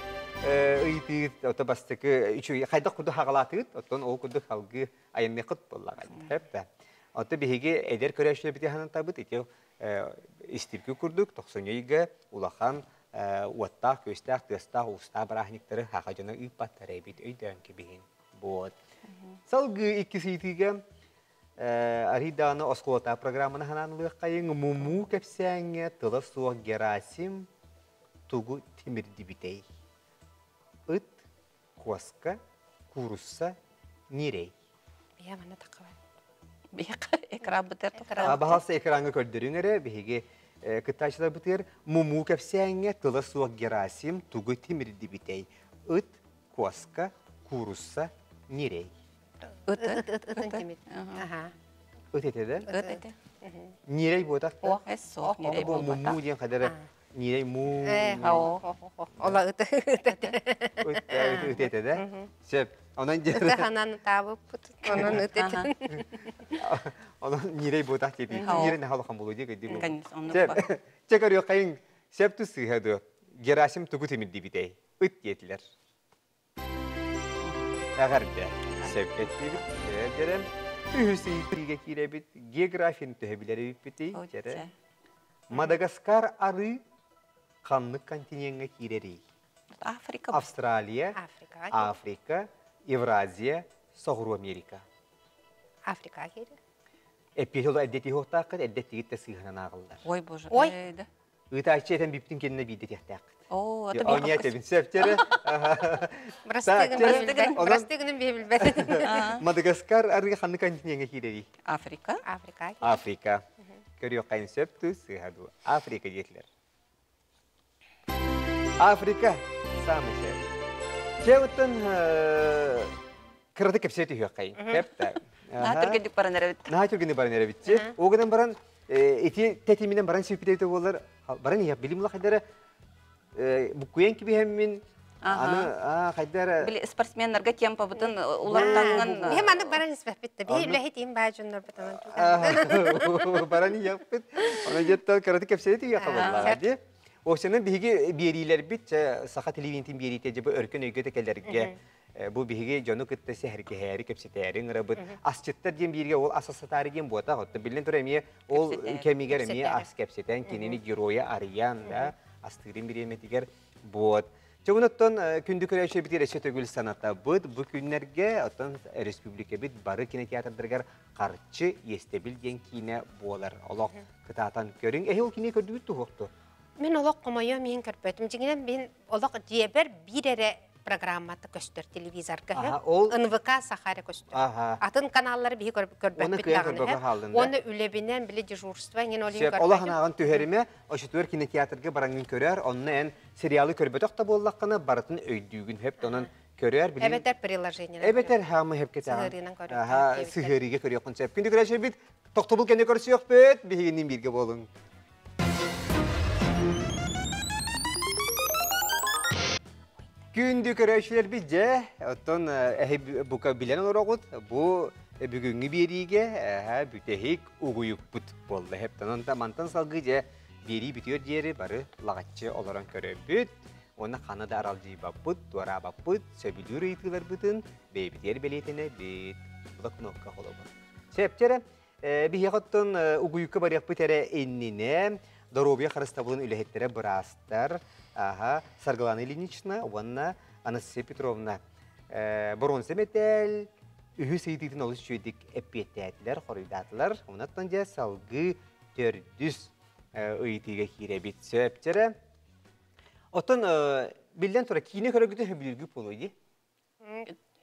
Speaker 2: ыйытыыт, ото бастакы үчүгэй хайдах курдук хаҕалаатыгыт, оттон ол курдук салгыы айанныаххыт буоллаҕа. Хөп Ото биһиги эдэр көрөөччүлэрбит хаһан ити истирги курдук тохсунньу ыйга улахан уоттаах, күөстээх, тыастаах, уустаах бырааһынньыктары саха дьоно ыыппаттар эбит өйдөөн кэбиһин. Вот. Салгыы иккис ыйытыыга арыйдаҕына оскуолата программаны ханаан ылыаххайыҥ мумуу кэпсээҥҥэ тыла суох Герасим тугу тимирдибитэй? Ыт, куоска, куурусса, ньирэй.
Speaker 5: Бия манна таххабат.
Speaker 6: Биһиэхэ экран бытыар
Speaker 2: Баһалса экраҥҥа көрдөрүҥ эрэ биһиги кыттааччыларбытыгар мумуу кэпсээҥҥэ тыла суох Герасим тугу тимирдибитэй? Ыт, куоска, куурусса, ньирэй.
Speaker 6: Ыт
Speaker 5: ыт ыт ытын тимир. Аха.
Speaker 2: Ыт этэ да?
Speaker 6: Ыт этэ.
Speaker 2: Ньирэй буотах да?
Speaker 6: Ох, эс суох ньирэй
Speaker 2: буолбатах. Мумуу диэн хадара ньирэй муу.
Speaker 5: Ола ыт ыт этэ.
Speaker 2: Ыт ыт этэ да? Сөп. Онон
Speaker 5: Ыты ханан таабыппыт, онон ыт этин.
Speaker 2: Онон ньирэй буотах диэти. Ньирэй наһаа улахан буолуо дии кыйдыы. Сөп. Чэ көрүөххэйиҥ. Сөп тус сыыһа дуо? Герасим тугу тимирдибитэй? Ыт диэтилэр. Эҕэрдэ. Сөпкө эттибит. Дьэрэн. Үһүс ыйытыыга киирэбит. Географияны төһө билэр эбиппитий? Дьэрэ. Мадагаскар арыы ханнык континеҥҥа киирэрий?
Speaker 6: Африка.
Speaker 2: Австралия,
Speaker 5: Африка.
Speaker 2: Африка, Евразия, Соҕуруу Америка.
Speaker 5: Африка киирэр.
Speaker 2: Эппиэти эрдэтии хуохтааххыт, эрдэттигит да сыыһанан ааҕыллар.
Speaker 6: Ой, боже.
Speaker 5: Ой.
Speaker 2: Ыытааччы этэн бүптүн кэннэ биирдэ этиэхтээххит.
Speaker 6: Оо, это
Speaker 2: Оонньоо этэбин сөптөрө.
Speaker 5: Просты гынан билбэт.
Speaker 2: Мадагаскар арыы ханнык континеҥҥа киирэрий?
Speaker 6: Африка.
Speaker 5: Африка.
Speaker 2: Африка. Көрүөххэйин сөп дуу, сыыһа дуу. Африка диэтилэр. Африка самый сөп. Чэ, оттон кыраты кэпсээ түһүөххэйин. Сөп да.
Speaker 6: Наһаа түргэнник баран эрэбит.
Speaker 2: Наһаа түргэнник баран эрэбит. Ол гынан баран ити тэтиминэн баран сүүппүтэ буолар. Баран иһэх билим улахайдара буккуйан кибиһэммин аны хайдара
Speaker 6: Били спортсменнарга темпабытын уларытаҥҥын
Speaker 5: Биһи маннык баран испэппит да. Биһи үлэһит баа дьоннор бытанан
Speaker 2: баран иһэхпит. Онон дьэттэн кыраты кэпсэри тиийэ хабыллаҕа дии. Осенен биһиги биэриилэрбит саха телевидениетин биэриитэ дьэ бу өркөн өйгө да кэлэргэ. Бу биһиги дьону кытта сэһэргэһээри, кэпсэтээри ыҥырабыт. Асчыттар диэн бииргэ ол ас асатаары диэн буотах. Оттон биллэн турар эмиэ ол кэмигэр эмиэ ас кэпсэтэн, кинини геройа арыйан, да, астыырын бириэмэтигэр буот. Чогун оттон күндү көрөөччүбүтүгэр өссө төгүл санатабыт. Бу күннэргэ оттон республикабыт бары кинотеатрдарыгар харчы иэстэбил диэн киинэ буолар. Олох кытаатан көрүҥ. Эһи ол киинэ көрдүгүт туһуохту?
Speaker 5: Мин олох хомойуом иһин көрбөтүм. Дьиҥинэн мин олох дьиэбэр биир эрэ программата көстөр телевизорга.
Speaker 2: Ол
Speaker 5: НВК Саха эрэ көстөр. Атын каналлары биһи көрбөппүт даҕаны. Уонна үлэбинэн били дежурство иҥин ол
Speaker 2: иһин Олох анааҕын түһэримэ, очутугар кинотеатрга бараҥҥын көрөр, онно эн сериалы көрбөтөх да буоллаххына барытын өйдүүгүн хөп, онон көрөр билин.
Speaker 5: Эбэтэр приложение.
Speaker 2: Эбэтэр хаамы хөпкетаҕын. Сыһыарыыга көрүөххүн сөп. Күндү көрөөччүбүт, тохтобул кэннэ көрсүөхпүт, биһигинниин бииргэ буолуҥ. Күндү көрөөччүлэрбит дьэ, оттон эһи бука билэн олороҕут, бу бүгүҥҥү биэриигэ бүтэһик угуйукпут буолла. Хэптэн онта мантан салгыы дьэ биэрии бүтүөр диэри бары лаҕаччы олорон көрөбүт. Уонна хана да аралдьыйбаппыт, туораабаппыт, сөбүлүүр ыйытыыларбытын бэйэбитигэр бэлиэтэнэбит. Була кнопка холобур. Сөп, Биһиэхэ оттон угуйукка барыахпыт эрэ иннинэ доруобуйа харыстабылын үлэһиттэрэ быраастар аха Саргылана Ильинична уонна Анастасия Петровна боруонса мэтээл үһүс ыйытыытын олус үчүгэйдик эппиэттээтилэр, хоруйдаатылар. Онон дьэ салгыы төрдүс ыйытыыга киирэбит. Сөп дьэрэ. Оттон биллэн турар киинэ көрөргүтүн сөбүлүүргүт буолуо дии?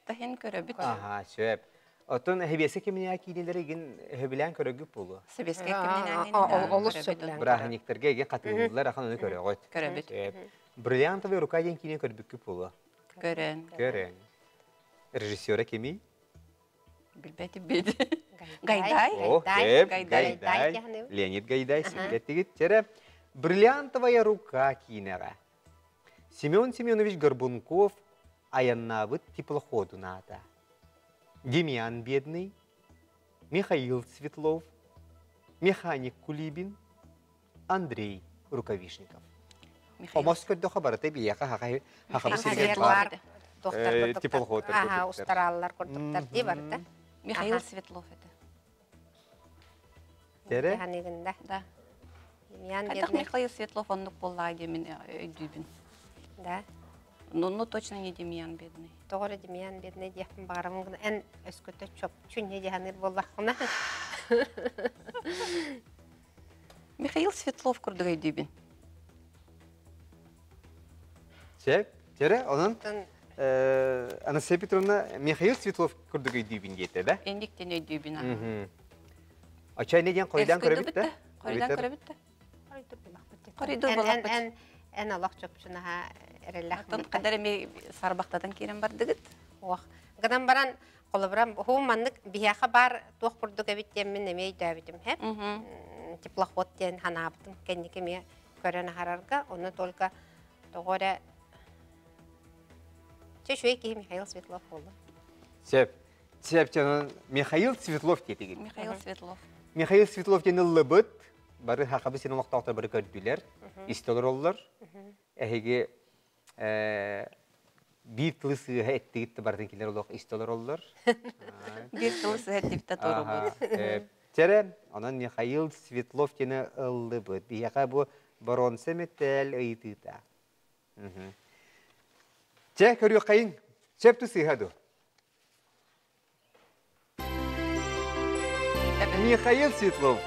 Speaker 6: Таһын көрөбүт.
Speaker 2: Аха, сөп. Оттон Хэбиэсэ киминээ киинэлэри игин хөбүлээн көрөгүт буолуо.
Speaker 6: Сэбиэскэй киминээн
Speaker 5: олус сөбүлээн.
Speaker 2: Бырааһынньыктарга игин хатыыллар ахан ону көрөҕүт.
Speaker 6: Көрөбүт.
Speaker 2: Бриллиантовая рука диэн киинэ көрбүккүт буолуо.
Speaker 6: Көрөн.
Speaker 2: Көрөн. Режиссера кимий?
Speaker 6: Билбэтим бит. Гайдай.
Speaker 2: О, Гайдай. Леонид Гайдай сибилеттигит. Чэрэ, Бриллиантовая рука киинэҕэ Семен Семенович Горбунков айаннаабыт теплоходун аата. Демьян Бедный, Михаил Светлов, механик Кулибин, Андрей Рукавишников. Омос көрдөхө барыта биһиэхэ хахабы сиригэр баар теплоход.
Speaker 5: Аха, устараллар курдуктар дии барыта.
Speaker 6: Михаил Светлов это.
Speaker 2: Тере?
Speaker 6: Да. Хайдах Михаил Светлов оннук буоллаа диэмин өйдүүбүн.
Speaker 5: Да.
Speaker 6: Ну, ну точно не Демьян бедный.
Speaker 5: Тоҕо эрэ Демьян бедный диэхпин баҕарабын гына эн өскөтө чопчу не диэханыр буоллаххына.
Speaker 6: Михаил Светлов курдук өйдүүбүн.
Speaker 2: Сөп, тере, онон Анастасия Петровна Михаил Светлов курдук өйдүүбүн диэтэ да?
Speaker 6: Эндиктен өйдүүбүн.
Speaker 2: Оча не диэн хоройдаан көрөбүт да?
Speaker 6: Хоройдаан көрөбүт да? Хоройдур
Speaker 5: булахпыт. Эн эн олох чопчунаха эрэллэх.
Speaker 6: Атын кадар эми сарбахтатан киирэн бардыгыт.
Speaker 5: Ох. Гынан баран холобурам хуу маннык биһиэхэ бар туох курдук эбит диэммин эмиэ өйдөөбүтүм хэ. Теплоход диэн ханаабытым кэнники эмиэ көрөн аһарарга, ону только тоҕо эрэ Чэ, үчүгэй киһи Михаил Светлов буолла.
Speaker 2: Сөп. Сөп, Михаил Светлов диэтигин.
Speaker 6: Михаил Светлов.
Speaker 2: Михаил Светлов диэн ыллыбыт. Бары хахабы син олохтоохтор бары көрдүлэр. Истэ олороллор. Эһиги биир тылы сыыһа эттигит да барытын кинилэр олох истэ олороллор.
Speaker 6: Биир тылы сыыһа эттибит туорубут.
Speaker 2: Чэрэ, онон Михаил Светлов диэни ыллыбыт. Биһиэхэ бу боруонса мэтээл ыйытыыта. Чэ, көрүөххэйиҥ. Сөп сыыһа дуо? Михаил Светлов.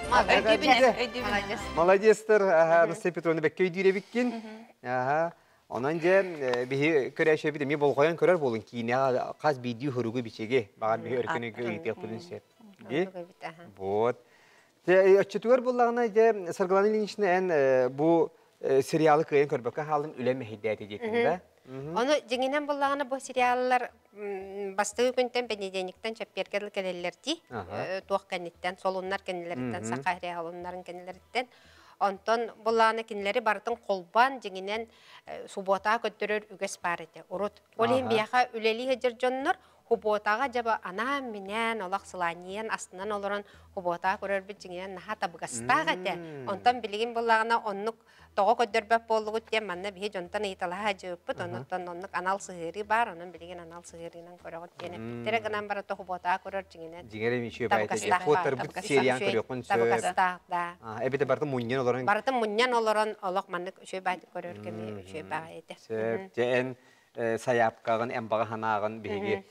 Speaker 2: Молодецтар, Анастасия Петровна бэккэ өйдүүр эбиккин. Онон дьэ биһи көрөөччүбүт эмиэ болҕойон көрөр буолун киинэҕэ хас биирдии хоругу бичиги баҕар биһи өркөн өйгө ыйытыахпытын сөп. Ди. Вот. Оччотугар буллаҕына дьэ Саргылана Ильинична эн бу сериалы кыайан көрбөккө хаалын үлэ мэһэйдээтэ диэтиҥ да?
Speaker 5: Ону дьиҥинэн буллаҕына бу сериаллар бастакы күнтэн понедельниктан чэппиэргэ дылы кэлэллэр дии. Туох кэнниттэн, солуннар кэннилэриттэн, саха сериалыннарын кэннилэриттэн. Онтон буллаҕына кинилэри барытын холбоон дьиҥинэн субуотаа көрдөрөр үгэс баар этэ. Урут. Ол иһин биһиэхэ үлэлии сылдьар дьоннор. Хубуотаҕа дьаба анаан-минээн олох сылаанньыйан астынан олорон хубуотаҕа көрөрбүт дьиҥинэн наһаа табыгастаах этэ. Онтон билигин буоллаҕына оннук тоҕо көрдөрбөт буоллугут диэн манна биһи дьонтон ыйыталаһа дьыыппыт, оннуттан оннук анал сыһыарыы баар, онон билигин анал сыһыарыынан көрөҕүт диэн эппиттэрэ гынан баран хубуотаҕа көрөр дьиҥинэн
Speaker 2: Дьиҥэр үчүгэй баайта Хуоттарбыт сериян көрүөххүн сөп.
Speaker 5: Табыгастаах, да.
Speaker 2: Эбэтэ барытын мунньан олорон
Speaker 5: Барытын мунньан олорон олох маннык үчүгэй баайты көрөр кэми үчүгэй баҕайы этэ.
Speaker 2: Сөп. Дьэ эн сайаапкаҕын, эн баҕа санааҕын биһиги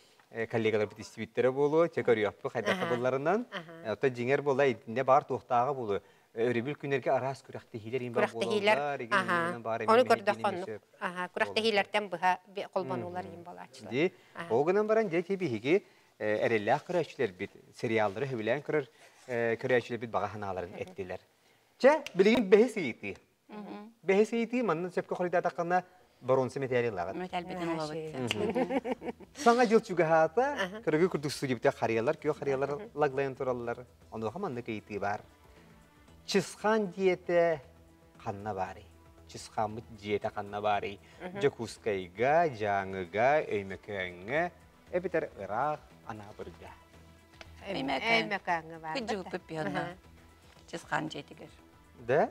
Speaker 2: коллегаларбыт истибиттэрэ буолуо, чэ көрүөхпүт хайдах табылларынан. Оттон дьиҥэр буола итиннэ баар туохтааҕа буолуо. Өрөбүл күннэргэ араас күрэхтэһиилэр иин бар
Speaker 5: буолаллар. Ону көрдөххө оннук. Күрэхтэһиилэртэн быһа холбонуулар иин буолааччылар.
Speaker 2: Ди, ол гынан баран дьэ биһиги эрэллээх көрөөччүлэрбит, сериаллары сөбүлээн көрөр көрөөччүлэрбит баҕа санааларын эттилэр. Чэ, билигин бэһис ыйытыы. Бэһис ыйытыы манна сөпкө хоруйдаатаххына боруонса мэтээли ылаҕыт.
Speaker 6: Мэтээлбитин ылабыт.
Speaker 2: Саҥа дьыл чугаһаата, кыргы курдук судьубута харыйалар, күөх харыйалар лаглайан тураллар. Онуоха маннык ыйытыы баар. Чысхаан дьиэтэ ханна баарый? Чысхааммыт дьиэтэ ханна баарый? Дьокуускайга, Дьааҥыга, Өймөкөөҥҥө, эбэтэр ыраах Анаабырга.
Speaker 5: Өймөкөөҥҥө баар.
Speaker 6: Кыдьыгыппыт пиһанна. Чысхаан дьиэтигэр.
Speaker 2: Да?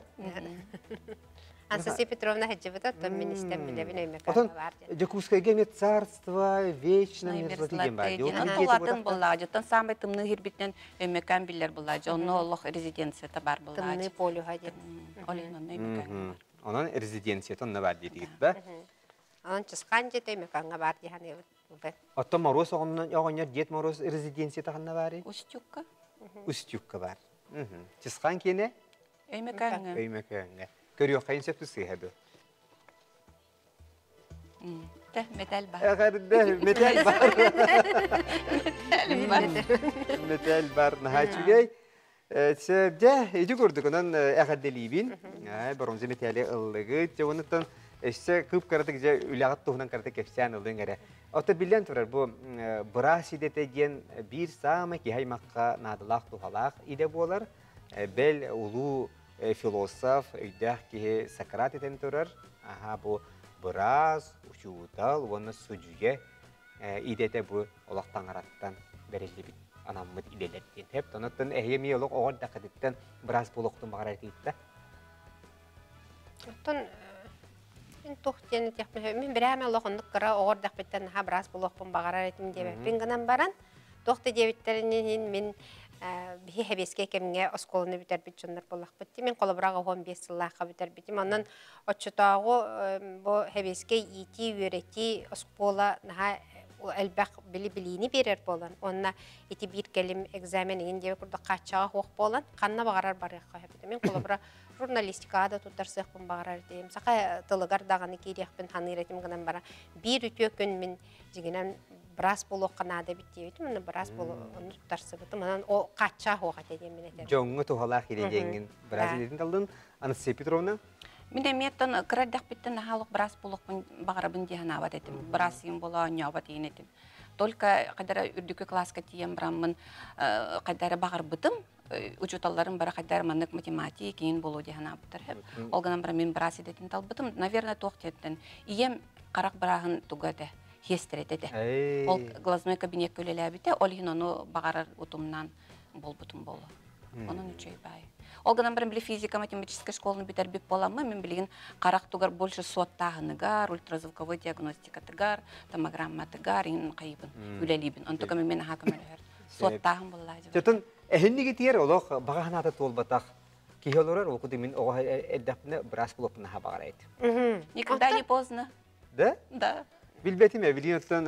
Speaker 5: Анастасия Петровна сылдьыбыта, оттон мин истэн билэбин
Speaker 2: Отон
Speaker 5: Өймөкөөҥҥө баар диэн.
Speaker 2: Дьокуускайга эмиэ царство вечной мерзлоты диэн баар.
Speaker 6: Онтон улаатын буллаа, дьоттон саамай тымныы хирбитинэн Өймөкөөн биллэр буллаа. Онно олох резиденцията бар буллаа.
Speaker 5: Тымныы полюһа диэн.
Speaker 6: Ол иһин онно Өймөкөөҥҥө бар.
Speaker 2: Онон резиденцията онно бар диэтигит да?
Speaker 5: Онон Чысхаан дьиэтэ Өймөкөөҥҥө бар дии саныыбын.
Speaker 2: Оттон Моруос оҕонньор Дед Моруос резиденцията ханна баарый?
Speaker 6: Устюкка.
Speaker 2: Устюкка бар. Чысхаан киэнэ?
Speaker 6: Өймөкөөҥҥө.
Speaker 2: Өймөкөөҥҥө. Көрүөххэйин сөп сыыһа дуо?
Speaker 6: Тэ, металл бар.
Speaker 2: Эҕэрдэ, металл бар.
Speaker 6: Металл бар.
Speaker 2: Металл бар. Наһаа үчүгэй. Сөп, дьэ, ити курдук, онон эҕэрдэлиибин. Бронза металли ыллыгыт. Дьэ, онуттан өссө кып-кыратык дьэ үлэҕит туһунан кыратык кэпсээн ылыҥ эрэ. Оттон биллэн турар, бу быраас идэтэ диэн биир саамай киһи аймахха наадалаах, туһалаах идэ буолар. Бэл улуу философ, өйдөөх киһи Сократ этэн турар, аха бу быраас, учуутал уонна судьуйа идэтэ бу олох таҥараттан бэриллибит анаммыт идэлэр диэн. Хэп, онуттан эһиги эмиэ олох оҕо эрдэххититтэн быраас буолуохтун баҕарар этигит
Speaker 5: Оттон мин туох диэн этиэхпин мин бирээмэ олох оннук кыра оҕо эрдэхпиттэн наһаа быраас буолуохпун баҕарар этим диэбэппин гынан баран туох да диэбиттэрин иһин мин биһи сэбиэскэй кэмҥэ оскуоланы бүтэрбит дьоннор буоллахпыт дии. Мин холобура 15 сыллаахха бүтэрбитим. Онон оччотооҕу бу сэбиэскэй иитии, үөрэтии оскуола наһаа элбэх били-билиини биэрэр буолан, уонна ити биир кэлим экзамен иҥин диэбит курдук хааччаҕа суох буолан, ханна баҕарар барыахха сөп. Мин холобура журналистикаҕа да туттарсыахпын баҕарар этим, саха тылыгар даҕаны киириэхпин саныыр этим гынан баран, биир үтүө күн мин дьиҥинэн быраас буолуохха наада эбит диэбитим, онно быраас буолу онно туттарсыбытым, онон о хааччаах суох этэ диэн мин этэрим.
Speaker 2: Дьоҥҥо туһалаах идэ диэҥҥин быраас идэтин таллын. Анастасия Петровна?
Speaker 6: Мин эмиэ кыра эрдэхпиттэн наһаа олох быраас буолуохпун баҕарабын дии санаабат этим. Быраас ийэм буола оонньообот иин этим. Только хайдара үрдүкү класска тиийэн бараммын хайдара баҕарбытым, учууталларым бары хайдара маннык математик иин буолуо дии санаабыттар. Ол гынан баран мин быраас идэтин талбытым. Наверное, туох диэттэн ийэм харах бырааһын туга этэ, хиэстэрэтэ этэ. Ол глазной кабинекка үлэлээбитэ, ол иһин ону баҕарар утумнаан буолбутум буолуо. Онон үчүгэй баай. Ол гынан баран били физико-математическай школаны бүтэрбит буоламмын, мин билигин харах тугар больше суоттааһыныгар, ультразвуковой диагностикатыгар, томограмматыгар иҥин хайыбын, үлэлиибин. Онтука мен аха көмөлөһөр. Суоттааһын буоллаа дьэ.
Speaker 2: Чотун эһиннигитиэр олох баҕа санаата туолбатах киһи олорор, ол курдук мин оҕо эрдэхпинэ быраас буолуохпун наһаа баҕарар этим.
Speaker 6: Никогда не поздно.
Speaker 2: Да?
Speaker 6: Да.
Speaker 2: Билбэтим ээ, билигин оттон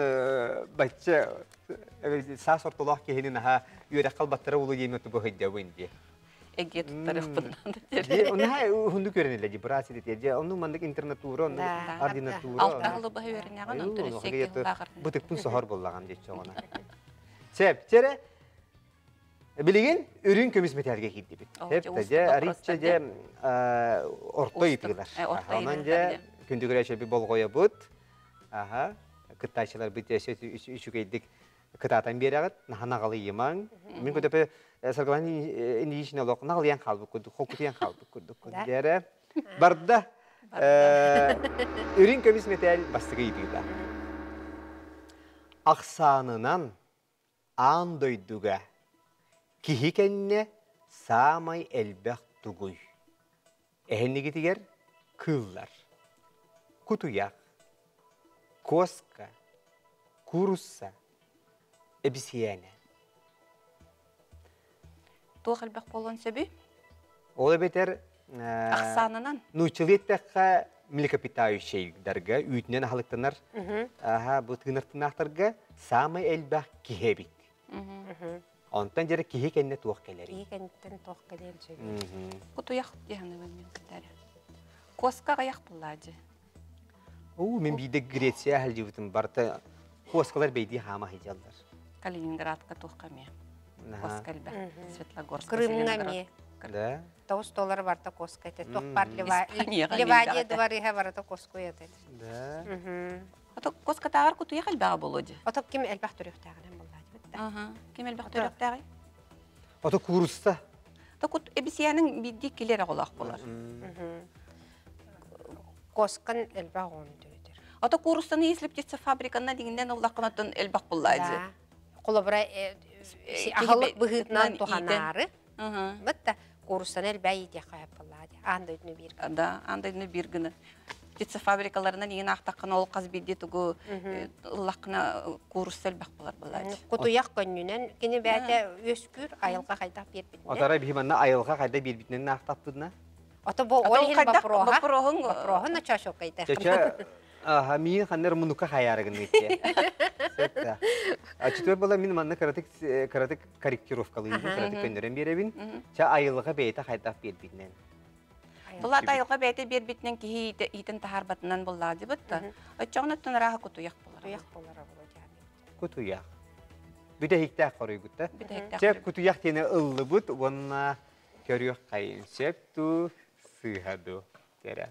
Speaker 2: бачча саас ортолоох киһини наһаа үөрэххэ албаттара улуу диэми оту быһыйдабын дии.
Speaker 6: Эгиэ туттарыахпын
Speaker 2: Дии, наһаа уһуннук үөрэниллэ дии, быраас идэтигэр. Дьэ, оннук маннык интернатура, оннук ординатура.
Speaker 6: Алта сылы быһа үөрэнэҕин, онтон өссө икки сыллааҕар.
Speaker 2: Бытыкпын соһор буоллаҕым диэччи оҕоно. Сөп, чэрэ, Билигин үрүҥ көмүс мэтээлгэ киирдибит. Дьэ, арыычча дьэ орто ыйытыылар. Онон дьэ күндүгүрэ болҕойобут. Аха, кыттааччыларбыт өссө үчүгэйдик кытаатан биэрэҕит. Наһаа наҕалыйымаҥ. Мин көтөпө Саргылан Ильичне олох наҕалыйан хаалбыт курдук, холкутуйан хаалбыт курдук. Дьэрэ барда. Үрүҥ көмүс мэтээл бастакы ыйытыыта. Ахсаанынан аан дойдуга киһи кэннэ саамай элбэх тугуй? Эһинигитигэр кыыллар. Кутуйах, куоска, куурусса, эбисийээнэ.
Speaker 6: Туох элбэх буолуон сөбүй?
Speaker 2: Ол эбэтэр
Speaker 6: Ахсаанынан.
Speaker 2: Нууччалыы эттэххэ млекопитающайдарга үүтүнэн аһылыктанар аха бу тыынар-тыынаахтарга саамай элбэх киһи эбит. Онтон дьэрэ киһи кэннэ туох кэлэрий?
Speaker 5: Киһи кэнниттэн туох кэлиэн сөбүй?
Speaker 6: Кутуйах диэханыбын мин кытары. Куоска аҕыйах буллаадьы.
Speaker 2: Уу, мин биирдэ Греция сылдьыбытым барыта куоскалар бэйдии хаама сылдьаллар.
Speaker 6: Калининградка туохха эмиэ. Куоска элбэх. Светлогорск.
Speaker 5: Крымҥа эмиэ.
Speaker 2: Да.
Speaker 5: Тоҕус доллар барыта куоска этэ. Туох бар Ливадия двориһа барыта куоска этэ.
Speaker 2: Да.
Speaker 6: Ото куоскатааҕар кутуйах элбэҕэ буолуо дии.
Speaker 5: Ото ким элбэх төрүөхтээҕинэн буоллаадьыбыт да.
Speaker 6: Ким элбэх төрүөхтээҕий?
Speaker 2: Ото куурусса.
Speaker 6: То кут эбисиэнин биирдии килер оҕолоох буолар.
Speaker 5: Куоскан элбэх оҕону төрөтөр.
Speaker 6: Ото кууруссаны если птицефабриканна дигиннен ыллаххынаттан элбэх буллаадьы.
Speaker 5: Холобура аһылык быһыытынан туһанаары. Бытта кууруссаны элбэх иитиэххэ буоллаадьы. Аан дойдуну биир гына.
Speaker 6: Да, аан дойдуну биир гына. Птицефабрикаларынан иин аахтаххына ол хас биирдии тугу ыллаххына куурусса элбэх болар буолааччы.
Speaker 5: Кутуйах көнньүнэн кини бэйэтэ үөскүүр айылҕа хайдах биэрбитинэн.
Speaker 2: Отара биһи манна айылҕа хайда биэрбитинэн аахтаппытына.
Speaker 5: Ото бу ол иһин вопроһа вопроһун очоочоккайда.
Speaker 2: Чача аха миин ханнар мунука хаярыгын итте. Сетта. Ачытыр була мин манна кыратык кыратык корректировкалыыбын, кыратык көннөрөн биэрэбин. Ча айылҕа бэйэтэ хайдах биэрбитинэн.
Speaker 6: Булат айылҕа бэйэтэ биэрбитинэн киһи иитэн таһаарбатынан буллаадыбыт да. Оччоҕуна оттон арааһа кутуйах болар.
Speaker 5: Кутуйах болар
Speaker 2: Кутуйах. Бүтэһиктээх хоруйгут да.
Speaker 6: Бүтэһиктээх.
Speaker 2: Чэ кутуйах диэни ыллыбыт уонна көрүөх хайын сөп дуу, сыыһа дуу. Кэрэ.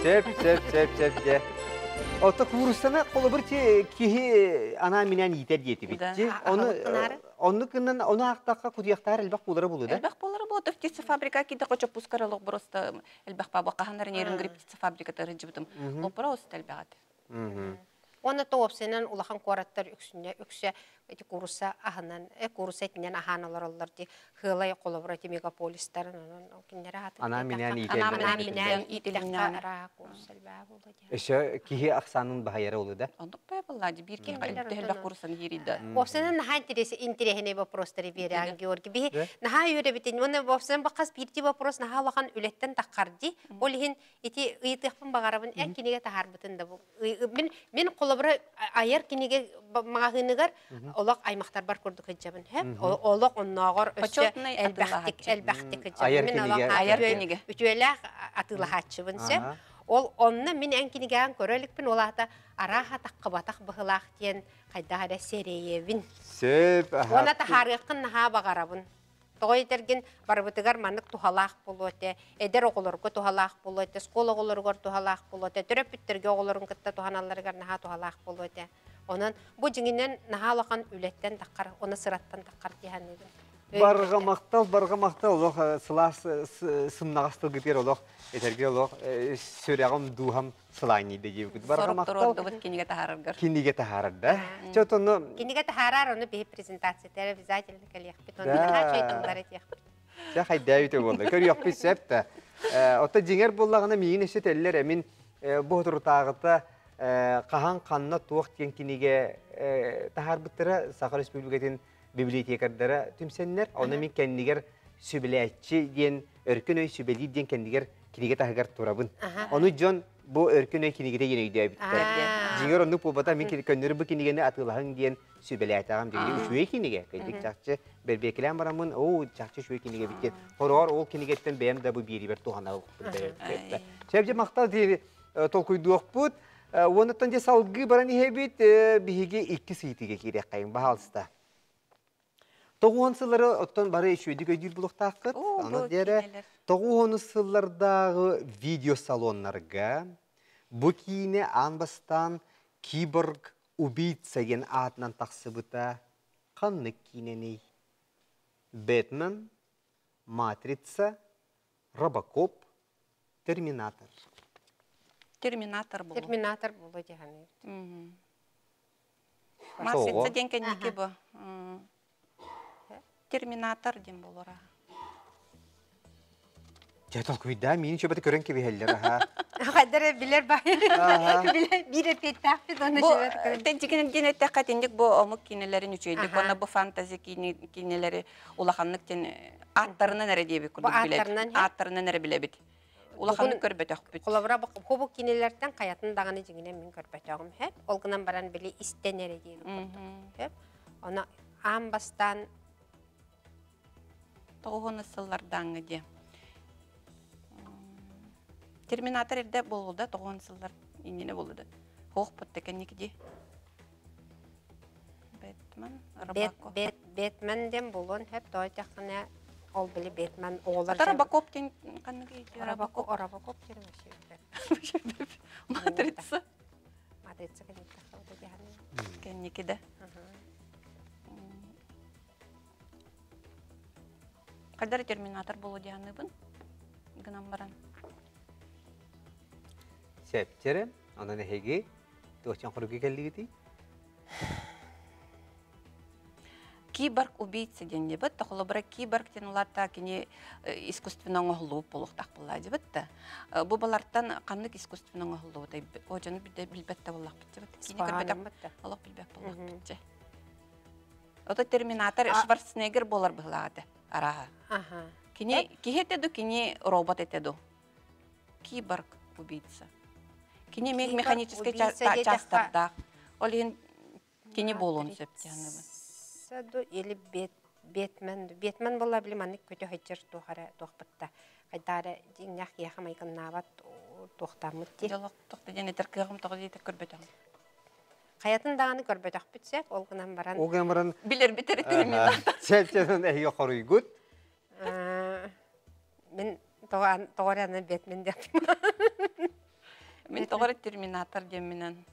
Speaker 2: Сөп, сөп, сөп, сөп, дьэ. Ото кууруссаны холобур киһи анаан-минээн иитэр диэтибит. Ону оннук гынан ону аахтахха кутуйахтаар элбэх буолара буолуо да?
Speaker 6: Элбэх буолара буолуо. Птицефабрика киирдэ хочоппускар олох просто элбэх баба хаһаннар нерин птицефабрика тырыдьыбытым. Ол просто элбэх этэ.
Speaker 5: Уонна тоопсайынан улахан куораттар үксүнэ үксэ ити куурусса аһынан куурусса этинэн аһаан олороллор ди хыалай холобура ити мегаполистарын онон кинилэри аһатан
Speaker 2: Анаан-минээн
Speaker 5: анаан-минээн иитэллэххэ арааһа куурусса элбэҕэ буолуо диэн.
Speaker 2: Өссө киһи ахсаанын баһыйара олу да?
Speaker 6: Оннук бай буоллаа биир киһи элбэх кууруссан иирийда.
Speaker 5: Уопсайынан наһаа интэриэһинэй вопростары биэрэн Георгий. Биһи наһаа үөрэбитин уонна уопсайынан хас биирдии вопрос наһаа улахан үлэттэн таххар дии. Ол иһин ити ыйытыахпын баҕарабын эн кинигэ таһаарбытын да мин мин холобура айар кинигэ маҕаһыыныгар олох аймахтарбар курдук сылдьабын һэ олох оннооҕор өссө элбэхтик элбэхтик сылдьабын мин олох
Speaker 6: айар кинигэ
Speaker 5: үтүөлээх атыылаһааччыбын сөп ол онно мин эн кинигэҕин көрө иликпин ол аата арааһа таххыбатах быһылаах диэн хайдах эрэ сэрэйэбин
Speaker 2: сөп
Speaker 5: уонна таһаарыаххын наһаа баҕарабын Тоҕо этэргин барыбытыгар маннык туһалаах буолуо этэ, эдэр оҕолорго туһалаах буолуо этэ, оскуола оҕолоругар туһалаах буолуо этэ, төрөппүттэргэ оҕолорун кытта туһаналларыгар наһаа туһалаах буолуо этэ. Онон бу дьиҥинэн наһаа улахан үлэттэн таххар, оны сыраттан таххар дии саныыбын.
Speaker 2: Барҕа махтал, барҕа махтал олох сылаас сымнаҕас тылгытыгар олох этэргэ олох сүрэҕим, дууһам сылаанньыйда диэбиккит. Барҕа махтал.
Speaker 6: Кинигэ таһаараргар.
Speaker 2: Кинигэ таһаарар да. Чэ отонно
Speaker 5: Кинигэ таһаарар, ону биһи презентациятыгар обязательно кэлиэхпит. Онно наһаа үчүгэй тыллар этиэхпит.
Speaker 2: Чэ хайдаа буолла. Көрүөхпүт сөп да. Оттон дьиҥэр буоллаҕына миигин өссө этэллэр эмин бу соторутааҕыта хаһан ханна туох диэн кинигэ таһаарбыттара Саха Республикатын библиотекардара түмсэннэр, онно мин кэннигэр сүбэлээччи диэн өркөн өй сүбэлиир диэн кэннигэр кинигэ таһыгар турабын. Ону дьон бу өркөн өй кинигэтэ диэн өйдөөбүттэр. Дьиҥэр оннук буолбата мин көннөрү бу кинигэни атыылаһыҥ диэн сүбэлээтэҕим. Дьиҥэр үчүгэй кинигэ. Кырдьык чахчы бэрбиэкилээн бараммын, оо, чахчы үчүгэй кинигэ эбит диэн. Хороҕор ол кинигэттэн бэйэм да бу биэриибэр туһанабын. Сөп махтал толкуйдуохпут. Уонуттан дьэ салгыы баран иһэбит, биһиги иккис ыйытыыга киириэххэйиҥ, баһаалыста. Тоҕуон сыллары оттон бары үчүгэйдик өйдүүр булуохтааххыт. Аны диэре тоҕуон сыллардааҕы видеосалоннарга бу киинэ аан бастаан «Киборг убийца» диэн аатынан тахсыбыта ханнык киинэний? Бэтмен, Матрица, Робокоп, Терминатор.
Speaker 6: Терминатор булу.
Speaker 5: Терминатор булу дии
Speaker 6: Масленица диэн кэнники бу. Терминатор диэн буолара.
Speaker 2: Дьэ толкуйдаа миин чөбөтө көрөн кэбиһэллэр аха.
Speaker 5: Хайдара билэр бай. Биир эппиэттээхпит уонна чөбөтө көрөн.
Speaker 6: Тэнтикин диэн эттэххэ итинник бу омук киинэлэрин үчүгэйдик уонна бу фантази киинэлэри улаханнык диэн ааттарынан эрэ диэбит курдук билэбит. Ааттарынан эрэ билэбит. Улаханнык көрбөтөхпүт.
Speaker 5: Холобура, бу кинилэртэн хайатын даҕаны дьиҥинэн мин көрбөтөҕүм һэп. Ол гынан баран били истэн эрэ диэбит курдук. Һэп. Ону аан бастаан
Speaker 6: Тоҕуһуна сыллардааҥҥы диэ. Терминатор эрдэ буолуда, тоҕуһун сыллар иннинэ буолуда. Хоох путта кэнники дии. Бэтмен, Робокоп.
Speaker 5: Бэтмен диэн буолуон сөп, тоҕо диэтэххинэ ол били Бэтмен оҕолор
Speaker 6: Ата Робокоп диэн ханнык
Speaker 5: Робокоп Робокоп диэн вообще
Speaker 6: Матрица.
Speaker 5: Матрица кэнники
Speaker 6: Кэнники да. Хайдары терминатор болу дианыбын гынан баран.
Speaker 2: Септере, онон эһиги туохчан хоругу кэллигити?
Speaker 6: Киборг убийца диэн дебит, холобура киборг диэн уларта кини искусственно оҥоһуллубут буолуохтаах буолла дебит да. Бу балартан ханнык искусственно оҥоһуллубутай о дьону билбэт да буоллахпыт дебит. Кини көрбөтөх олох билбэт буоллахпыт дьэ. Ото Терминатор Шварценеггер буолар быһылаата арааһа. Кини киһи этэ ду, кини робот этэ ду. Киборг убийца. Кини механический частардаах. Ол иһин кини буолуон сөп
Speaker 5: диһаныбын. Или Бэтмен. Бэтмен буолла били маннык көтө сылдьар туох эрэ туохпутта. Хайдаары дьиҥнээх киһиэхэ майгыннаабат туохтааммыт дии.
Speaker 6: Дьолох тохто диэн этэр кыаҕым тоҕо диэтэр көрбөтөҕүм.
Speaker 5: Хайатын даҕаны көрбөтөхпүт сөп, ол гынан баран.
Speaker 2: Ол гынан баран.
Speaker 6: Билэрбит эрэ терминатор.
Speaker 2: Сөп эһиги хоруйгут.
Speaker 5: Мин тоҕо эрэ аны Бэтмен диэм.
Speaker 6: Мин тоҕо эрэ терминатор диэмминэн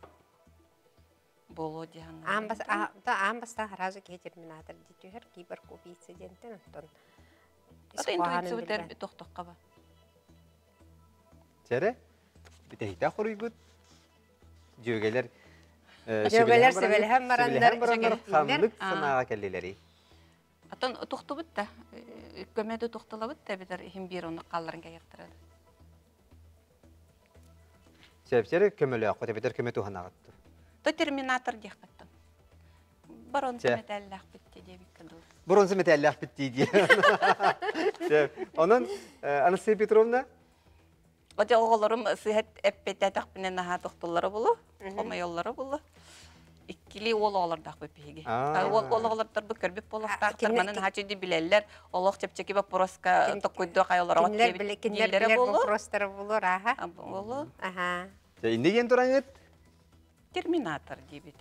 Speaker 6: буолуо диэн.
Speaker 5: Аан бас аан бастаан сразу киһи терминатор дии түһэр, киборг убийца диэнтэн оттон.
Speaker 6: Ата интуиция тохтохха ба.
Speaker 2: Чэрэ, бүтэһиктээх хоруйгут. Дьүөгэлэр
Speaker 5: Дьүөгэлэр сүбэлэһэн бараннар
Speaker 2: ханнык санааҕа кэллилэрий?
Speaker 6: Атын тухтубут да, көмө да тухталабыт да эбэтэр иһин биир оннук хаалларын кэйэхтэрэ.
Speaker 2: Сөпсөрү көмөлөөххүт эбэтэр көмө туһанаҕыт.
Speaker 6: То терминатор диэххиттэн. Бронза мэтээллээхпит диэбиккэ дылы.
Speaker 2: Бронза мэтээллээхпит дии дии. Онон Анастасия Петровна
Speaker 6: Оте оҕолорум сыһат эппэтээтэхпинэ наһаа тохтуллара булу, хомойоллоро булу. Иккили уол оҕолордоохпут биһиги. Уол оҕолордорбут көрбүт буолуохтаахтар, манан наһаа чүйдү билэллэр. Олох чэпчэки боппуруоска токкуйдуох айолороҕот
Speaker 5: Кинилэр билэр боппуруостара булур, аха.
Speaker 6: Болу.
Speaker 5: Аха.
Speaker 2: Инде диэн тураҥыт?
Speaker 6: Терминатор диибит.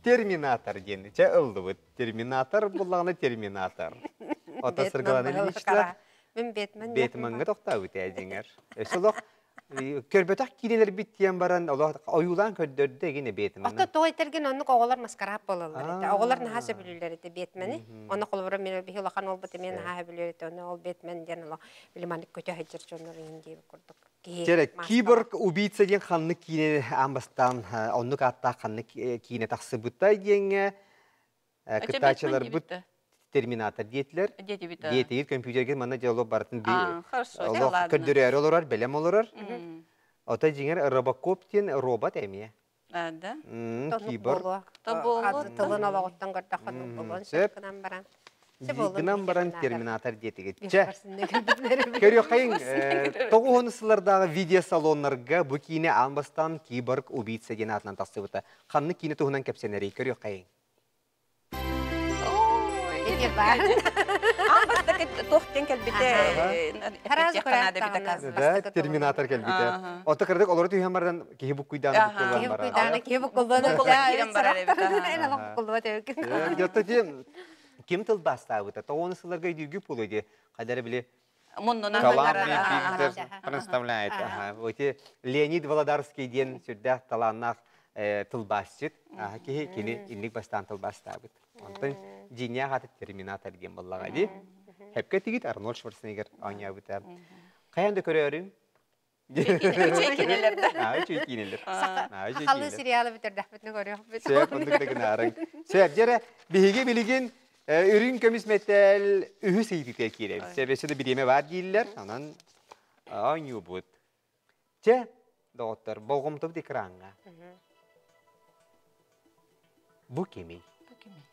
Speaker 2: Терминатор диэн. Чэ ыллыбыт. Терминатор буллаҕына терминатор. Ото Сыргалана Ильична
Speaker 5: Мин Бэтмен
Speaker 2: Бэтмеҥҥэ тохтообут ээ дьиҥэр. Өссө олох көрбөтөх киинэлэрбит диэн баран олох ойуулаан көрдөрдө эгин Бэтмени.
Speaker 5: Ото тоҕо этэргин оннук оҕолор маскараап буолаллар этэ. Оҕолор наһаа сөбүлүүллэр этэ Бэтмени. Ону холобура мен биһи улахан уолбут эмиэ наһаа сөбүлүүр этэ. Ону ол Бэтмен диэн олох били маннык көтө сылдьар дьоннор иһин диэбит курдук.
Speaker 2: Киһи Киборг убийца диэн ханнык киинэ аан бастаан оннук ааттаах ханнык киинэ тахсыбытай диэҥҥэ кыттааччыларбыт терминатор диэтилэр. Диэтигит компьютерге манна диалог барытын олох көрдөрөөрү олорор, бэлэм олорор. Ото дьиҥэр Робокоп диэн робот эмиэ.
Speaker 6: Да?
Speaker 2: Киборг.
Speaker 5: Тылын олоҕуттан көрдөххө болуон сөп гынан баран.
Speaker 2: Гынан баран терминатор диэтигит. Чэ, көрүөххэйиҥ, тоҕуһун сыллардааҕы видеосалоннарга бу киинэ аан бастаан Киборг убийца диэн аатынан тахсыбыта. Ханнык киинэ туһунан кэпсэнэрий көрүөххэйиҥ.
Speaker 5: Ити бар.
Speaker 6: Аан бастакы туох диэн кэлбитэ
Speaker 2: Да, терминатор кэлбитэ. Ото кырдык олору түһэн баран киһи буккуйдааны буккуллан барар.
Speaker 5: Киһи киһи буккуллан
Speaker 6: барар
Speaker 2: эбит. Дьотто ким тылбаастаабыта? Тоҕуону сылларга өйдүүргү буолуо дии. Хайдара били
Speaker 6: Муннунан
Speaker 2: Талант представляет. Эти Леонид Володарский диэн сүрдээх талааннаах тылбаасчыт. Киһи кини инник бастаан тылбаастаабыт. Онтон дьиҥнээх аты терминатор диэн буоллаҕа дии. Хепке тигит Арнольд Шварценеггер оонньообута. Хайан да көрөөрүҥ.
Speaker 6: Үчүгэй кинилэр да.
Speaker 2: Аа, үчүгэй киинэлэр. Аа, үчүгэй
Speaker 5: Сахалыы
Speaker 2: киинэлэр.
Speaker 5: сериалы бүтэрдэхпитинэ көрүөхпүт.
Speaker 2: Сөп, оннук да гынаарыҥ. Сөп, дьэ эрэ, биһиги билигин үрүҥ көмүс мэтээл үһүс ыйытыытыгар киирэбит. Сөп, өссө да бириэмэ баар дииллэр, онон оонньуубут. Чэ, доҕоттор, болҕомтобут экраҥҥа. Бу кимий?
Speaker 6: Бу кимий?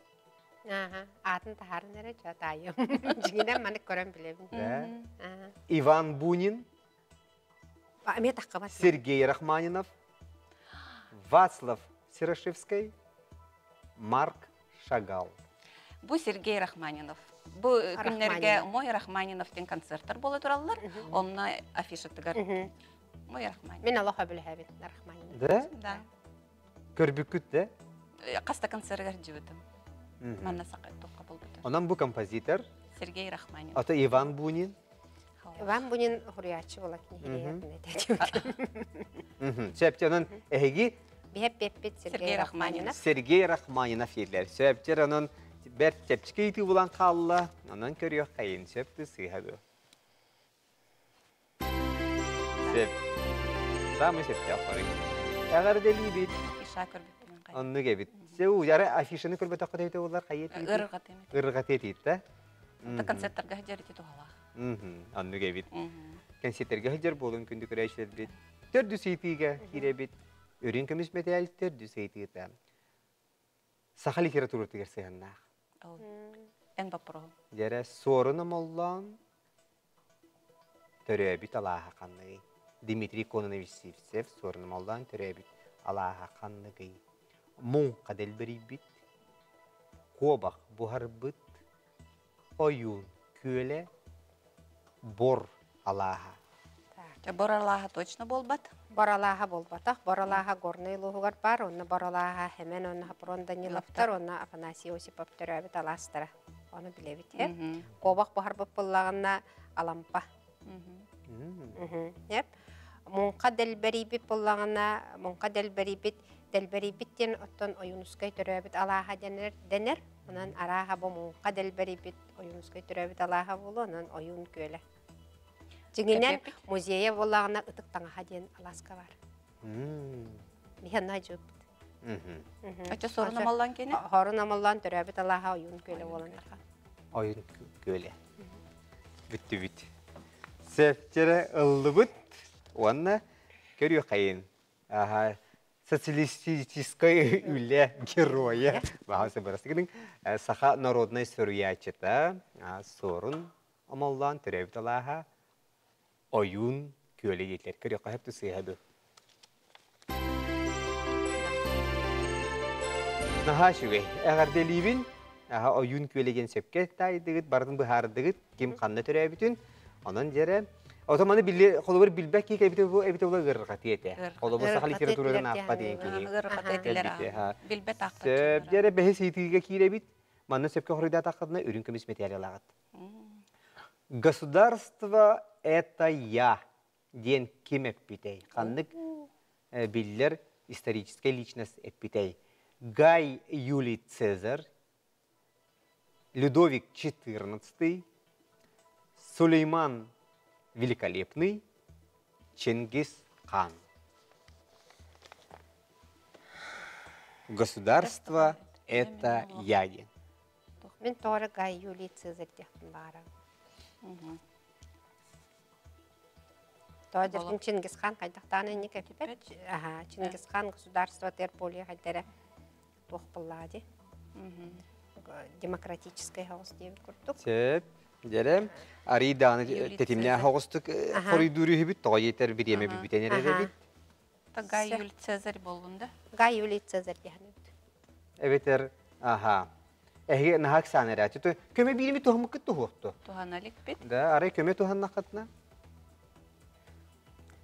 Speaker 5: Ааха, аатын таһааран эрэ чэ таайым. Дьиҥинэн маннык көрөн билэбин.
Speaker 2: Да. Иван Бунин,
Speaker 5: Эмиэ таххабат.
Speaker 2: Сергей Рахманинов, Вацлав Серошевский, Марк Шагал.
Speaker 6: Бу Сергей Рахманинов. Бу күннэргэ Мой Рахманинов диэн концерттар буола тураллар. Онно афишатыгар Мой Рахманинов.
Speaker 5: Мин олох өбүлэһэбин Рахманинов.
Speaker 2: Да?
Speaker 6: Да.
Speaker 2: Көрбүккүт да?
Speaker 6: Хас да концергар дьыбытым. Манна сака тоққа болбута.
Speaker 2: Онон бу композитор
Speaker 6: Сергей Рахманинов.
Speaker 2: Ата Иван Бунин.
Speaker 5: Иван Бунин хуруйааччы була киһи
Speaker 2: Сөп, онон эһиги
Speaker 5: Биһэппиэппит Сергей Рахманинов.
Speaker 2: Сергей Рахманинов дииллэр. Сөптер онон бэрт чэпчэки ыйытыы булан хаалла. Онон көрүөх хайын сөп ты сыыһа дуо? Сөп. Самый сөптөөх хоруй. Эҕэрдэлиибит.
Speaker 6: Иша көрбүппүн хайа.
Speaker 2: Оннук эбит. Сеу, яра афишаны көрбөтөххө тэбитэ боллар хайа тиит.
Speaker 6: Ырҕат эмит.
Speaker 2: Ырҕат тиит да?
Speaker 6: Та концерттарга сылдьар ити туһалаах.
Speaker 2: Оннук эбит. Концерттерге сылдьар буолун күндү көрөөччүлэрбит. Төрдүс ыйытыыга киирэбит. Үрүҥ көмүс мэтээл төрдүс ыйытыыта. Саха литературатыгар сыһыаннаах.
Speaker 6: Эн боппуруоһум.
Speaker 2: Дьэрэ суорун омоллоон төрөөбүт алааһа ханныгый? Дмитрий Кононович Сивцев суорун омоллоон төрөөбүт алааһа ханныгый? Муҥха дэлбэрийбит, куобах буһарбыт, Ойуун күөлэ Бор алааһа.
Speaker 6: Бор алааһа точно буолбат.
Speaker 5: Бор алааһа буолбатах. Бор алааһа Горнай улууһугар баар. Онно Бор алааһа Хэмэн уонна Хопрон Даниловтар уонна Афанасий Осипов төрөөбүт алаастара. Ону билэбит. Куобах буһарбыт буоллаҕына Алампа. Еп. Муҥха дэлбэрийбит буоллаҕына, муҥха дэлбэрийбит, дэлбэрийбит диэн оттон Ойуунускай төрөөбүт алааһа дэнэр, дэнэр. Онон арааһа бу муҥха дэлбэрийбит Ойуунускай төрөөбүт алааһа буолуо, онон Ойуун күөлэ. Дьиҥинэн музейа буоллаҕына Ытык Таҥаһа диэн алааска бар. Биһиэнэ дьыппыт.
Speaker 6: Оччо сорун амаллаан кини?
Speaker 5: Хорун амаллаан төрөөбүт алааһа Ойуун күөлэ буолан аха.
Speaker 2: Ойуун күөлэ. Бүттүбүт. Сэпчэрэ ыллыбыт уонна көрүөххэйин. Аха, социалистическай үлэ геройа баҕа бырастыгының саха народнай суруйааччыта Суорун Омоллоон төрөөбүт алааһа Ойуун күөлэ диэтилэр. Көрүөххэ сөп сыыһа ду. Наһаа үчүгэй. Эҕэрдэлиибин. Аха Ойуун күөлэ диэн сөпкө таайдыгыт, барытын быһаардыгыт, ким ханна төрөөбүтүн. Онон дьэрэ Ото маны билли холобур билбэт киһи эбитэ бу эбитэ була ыарырҕатыы этэ. Холобур саха литературатын аахпат диэн киһи.
Speaker 6: Ыарырҕатыы этилэр. Билбэт аахпат.
Speaker 2: Сөп дьэрэ бэһис ыйытыыга киирэбит. Манна сөпкө хоруйдаатаххытына үрүҥ көмүс мэтээлэлээҕит. Государство это я диэн ким эппитэй? Ханнык биллэр историческай личность эппитэй? Гай Юлий Цезарь, Людовик XIV, Сулейман Великолепный, Чингис хан. Государство – это я диэн.
Speaker 5: Мин тоҕо Гай Юлий Цезарь диэхпин баҕарабын. Тоҕо диэхпин Чингисхан хайдахтаан инник эппэт. Аха, Чингисхан государство терполия хайдара туох буоллаҕа дии. Демократическай соҕус диэбит курдук.
Speaker 2: Сөп. Дьэрэ, арый даҕаны тэтимнээх соҕустук хоруйдуур үһүбүт, тоҕо диэтэр бириэмэ бүтэн эрэр эбит.
Speaker 6: Гай Юлий Цезарь буоллун да?
Speaker 5: Гай Юлий Цезарь диэн эбит.
Speaker 2: Эбэтэр, аха, эһиги наһаа ыксаан эрээччи. Көмө биирими туһаммыккыт туһуохту.
Speaker 6: Туһана иликпит.
Speaker 2: Да, арай көмө туһаннаххытына?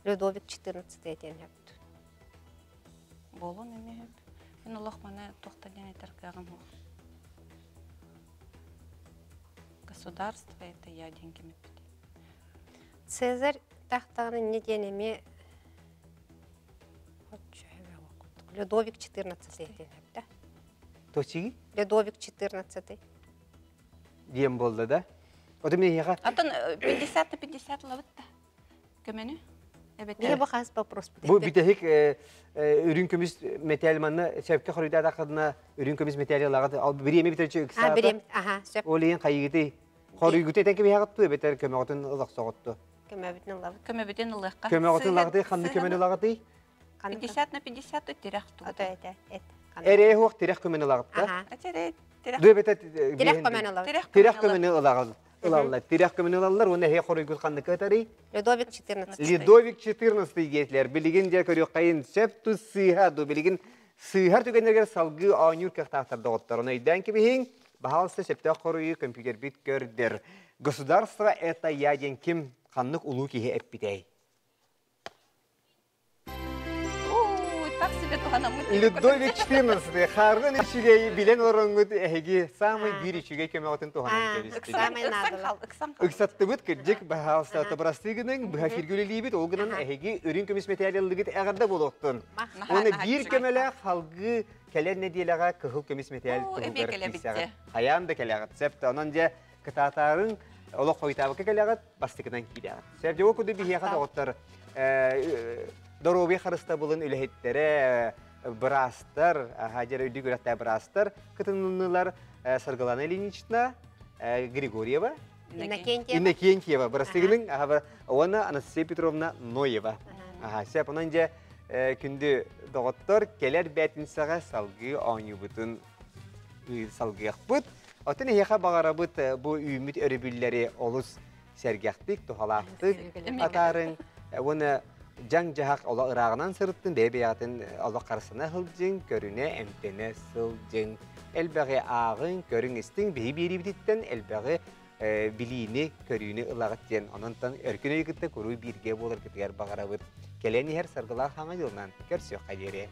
Speaker 5: Людовик XIV диэн эбит.
Speaker 6: Буолуон эмиэ сөп. Мин олох маны туохта диэн этэр кыаҕым суох. Государство это я диэн ким эппит.
Speaker 5: Цезарь тахтаҕына инньэ диэн эмиэ Людовик XIV диэн эбит
Speaker 2: Точиги?
Speaker 5: Людовик XIV.
Speaker 2: Диэн буолла да? Ото мин эһиэхэ
Speaker 6: Атын 50 на 50 ылабыт да. Көмөнү?
Speaker 5: Биһи бу хас вопрос
Speaker 2: Бу бүтэһик үрүҥ көмүс мэтээл манна сөпкө хоруйдаатаххына үрүҥ көмүс мэтээл ылаҕыт. Ал бириэмэ бүтэрчи ыксаата.
Speaker 5: Бириэм, аха, сөп.
Speaker 2: Ол иһин хайыгытый? Хоруйгуту этэн кэбиһэҕит эбэтэр көмөҕүтүн ылахсоҕутту?
Speaker 5: Көмөбүтүн ылабыт.
Speaker 6: Көмөбүтүн ылыахха.
Speaker 2: Көмөҕүтүн ылаҕытый, ханнык көмөнү ылаҕытый?
Speaker 6: 50 на 50 тирэх
Speaker 5: тугу. Это, эт.
Speaker 2: Эрээ хуох тирэх көмөнү ылаҕытта.
Speaker 5: Тирэх көмөнү ылабыт.
Speaker 2: Тирэх көмөнү ылаҕыт. Ылаллар. Тирэх көмөнү ылаллар уонна эһэ хоруйгут ханнык ытарый?
Speaker 5: Людовик 14.
Speaker 2: Людовик 14 диэтилэр. Билигин дьэ көрүөххэйин сөп тус сыыһа ду билигин сыыһар түгэннэригэр салгыы оонньуур кыахтаахтар доҕоттор. Ону өйдөөн кэбиһиҥ. Баһаалыста сөптөөх хоруйу компьютербит көрдөр. Государство это я диэн ким ханнык улуу киһи эппитэй? Людовик XIV хааргын үчүгэй билэн олороҥҥут эһиги саамай биир үчүгэй көмөҕүтүн туһанан кэбистигит. Ыксаттыбыт кырдьык баһаалыста тобырастыы гыныҥ, быһа эфиргэ үлэлиибит, ол гынан эһиги үрүҥ көмүс мэтээл ыллыгыт эҕэрдэ буолуохтун. Уонна биир көмөлөөх халгыы кэлэр нэдиэлэҕэ кыһыл көмүс мэтээл туһугар киирсэҕит. Хайаан да кэлэҕит. Сөп онон дьэ кытаатаарыҥ, олох хойутаабакка кэлэҕит, бастакынан киирэҕит. Сөп дьэ ол курдук биһиэхэ доҕоттор доруобуйа харыстабылын үлэһиттэрэ, быраастар, дьэ үрдүк үөрэхтээх быраастар кытыннылар Саргылана Ильинична Григорьева,
Speaker 5: Иннокентьева,
Speaker 2: Иннокентьева бырастыгының уонна Анастасия Петровна Ноева. Сөп, онон дьэ күндү доҕоттор кэлэр бээтинсэҕэ салгыы оонньуубутун салгыахпыт. Оттон эһиэхэ баҕарабыт бу үүммүт өрөбүллэри олус сэргэхтик, туһалаахтык атаарыҥ. Уонна дьаҥ-дьаһах олох ырааҕынан сырыттын, бэйэ-бэйэҕитин олох харысына сылдьыҥ, көрүнэ, эмтэнэ сылдьыҥ. Элбэҕи ааҕыҥ, көрүҥ-истиҥ, биһи биэриибититтэн элбэҕи билиини, көрүүнү ылаҕыт диэн. Онон өркүн өйү кытта куруук бииргэ буоларгытыгар баҕарабыт. Кэлэн иһэр саргылаах хаҥа дьылынан көрсүөххэ диэри.